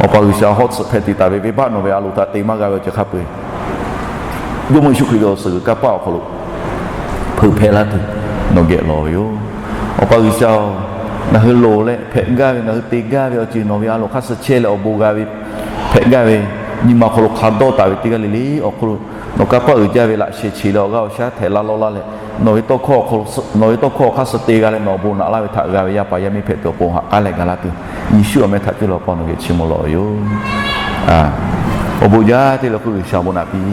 Awˬ pa G'uiˬsha, hawˉ tsuhꞈ hpehꞈ tuˬ taˍ ve venˇbaˆ nawˬ ve a loˍ htaꞈ te maˇ g'a ve awˬ ceuˬ hk'a peu-eˬ Jawˇmawˇ Yeˍsuˆ Hkriꞈ ve awˬ suhˍ g'uiˬ kanˇ paˆ awˬ hk'aw lo hpeuꞈ hpehꞈ laˇ tuˬ nawˬ geh lawˬ ve yoˬ. Awˬ pa G'uiˬsha-oˬ, ngaˬ hui loˍ leh hpehꞈ gaˇ ve, ngaˬ hui te gaˇ ve awˬ ceuˬ nawˬ ve a loˍ hk'aˇ suh chehˇ leh awˬ bon g'a ve hpehꞈ gaˇ ve nyi ma hk'aw lo hk'a dawˇ taˍ ve teˇ g'aˇ le le awˬ hk'aw lo nawˬ kanˇ paˆ uiˍ jaˇ ve laꞈ sheh che leh awˬ g'aˇ awˬ shaˉ htehꞈ laˇ lawˇ laˇ leh, nawˬ ve tawˇ hkawˇ awˬ hk'aˇ suh te g'a leh nawˬ awˬ bon naꞈ laˇ ve htaꞈ g'a ve yaˇ paˍ yaˇ miˇ hpehꞈ tuˬ awˬ pon haꞈ k'aˉ leh ga laˇ tuˬ, Yeˍsuˆ awˬ meh htaꞈ cuˇ leh Awˬ pa nawˬ geh chiˇ mvuh lawˬ ve yoˬ. Awˬ bon jaˇ te leh hk'oˆ G'uiˬsha awˬ bon naꞈ piˇ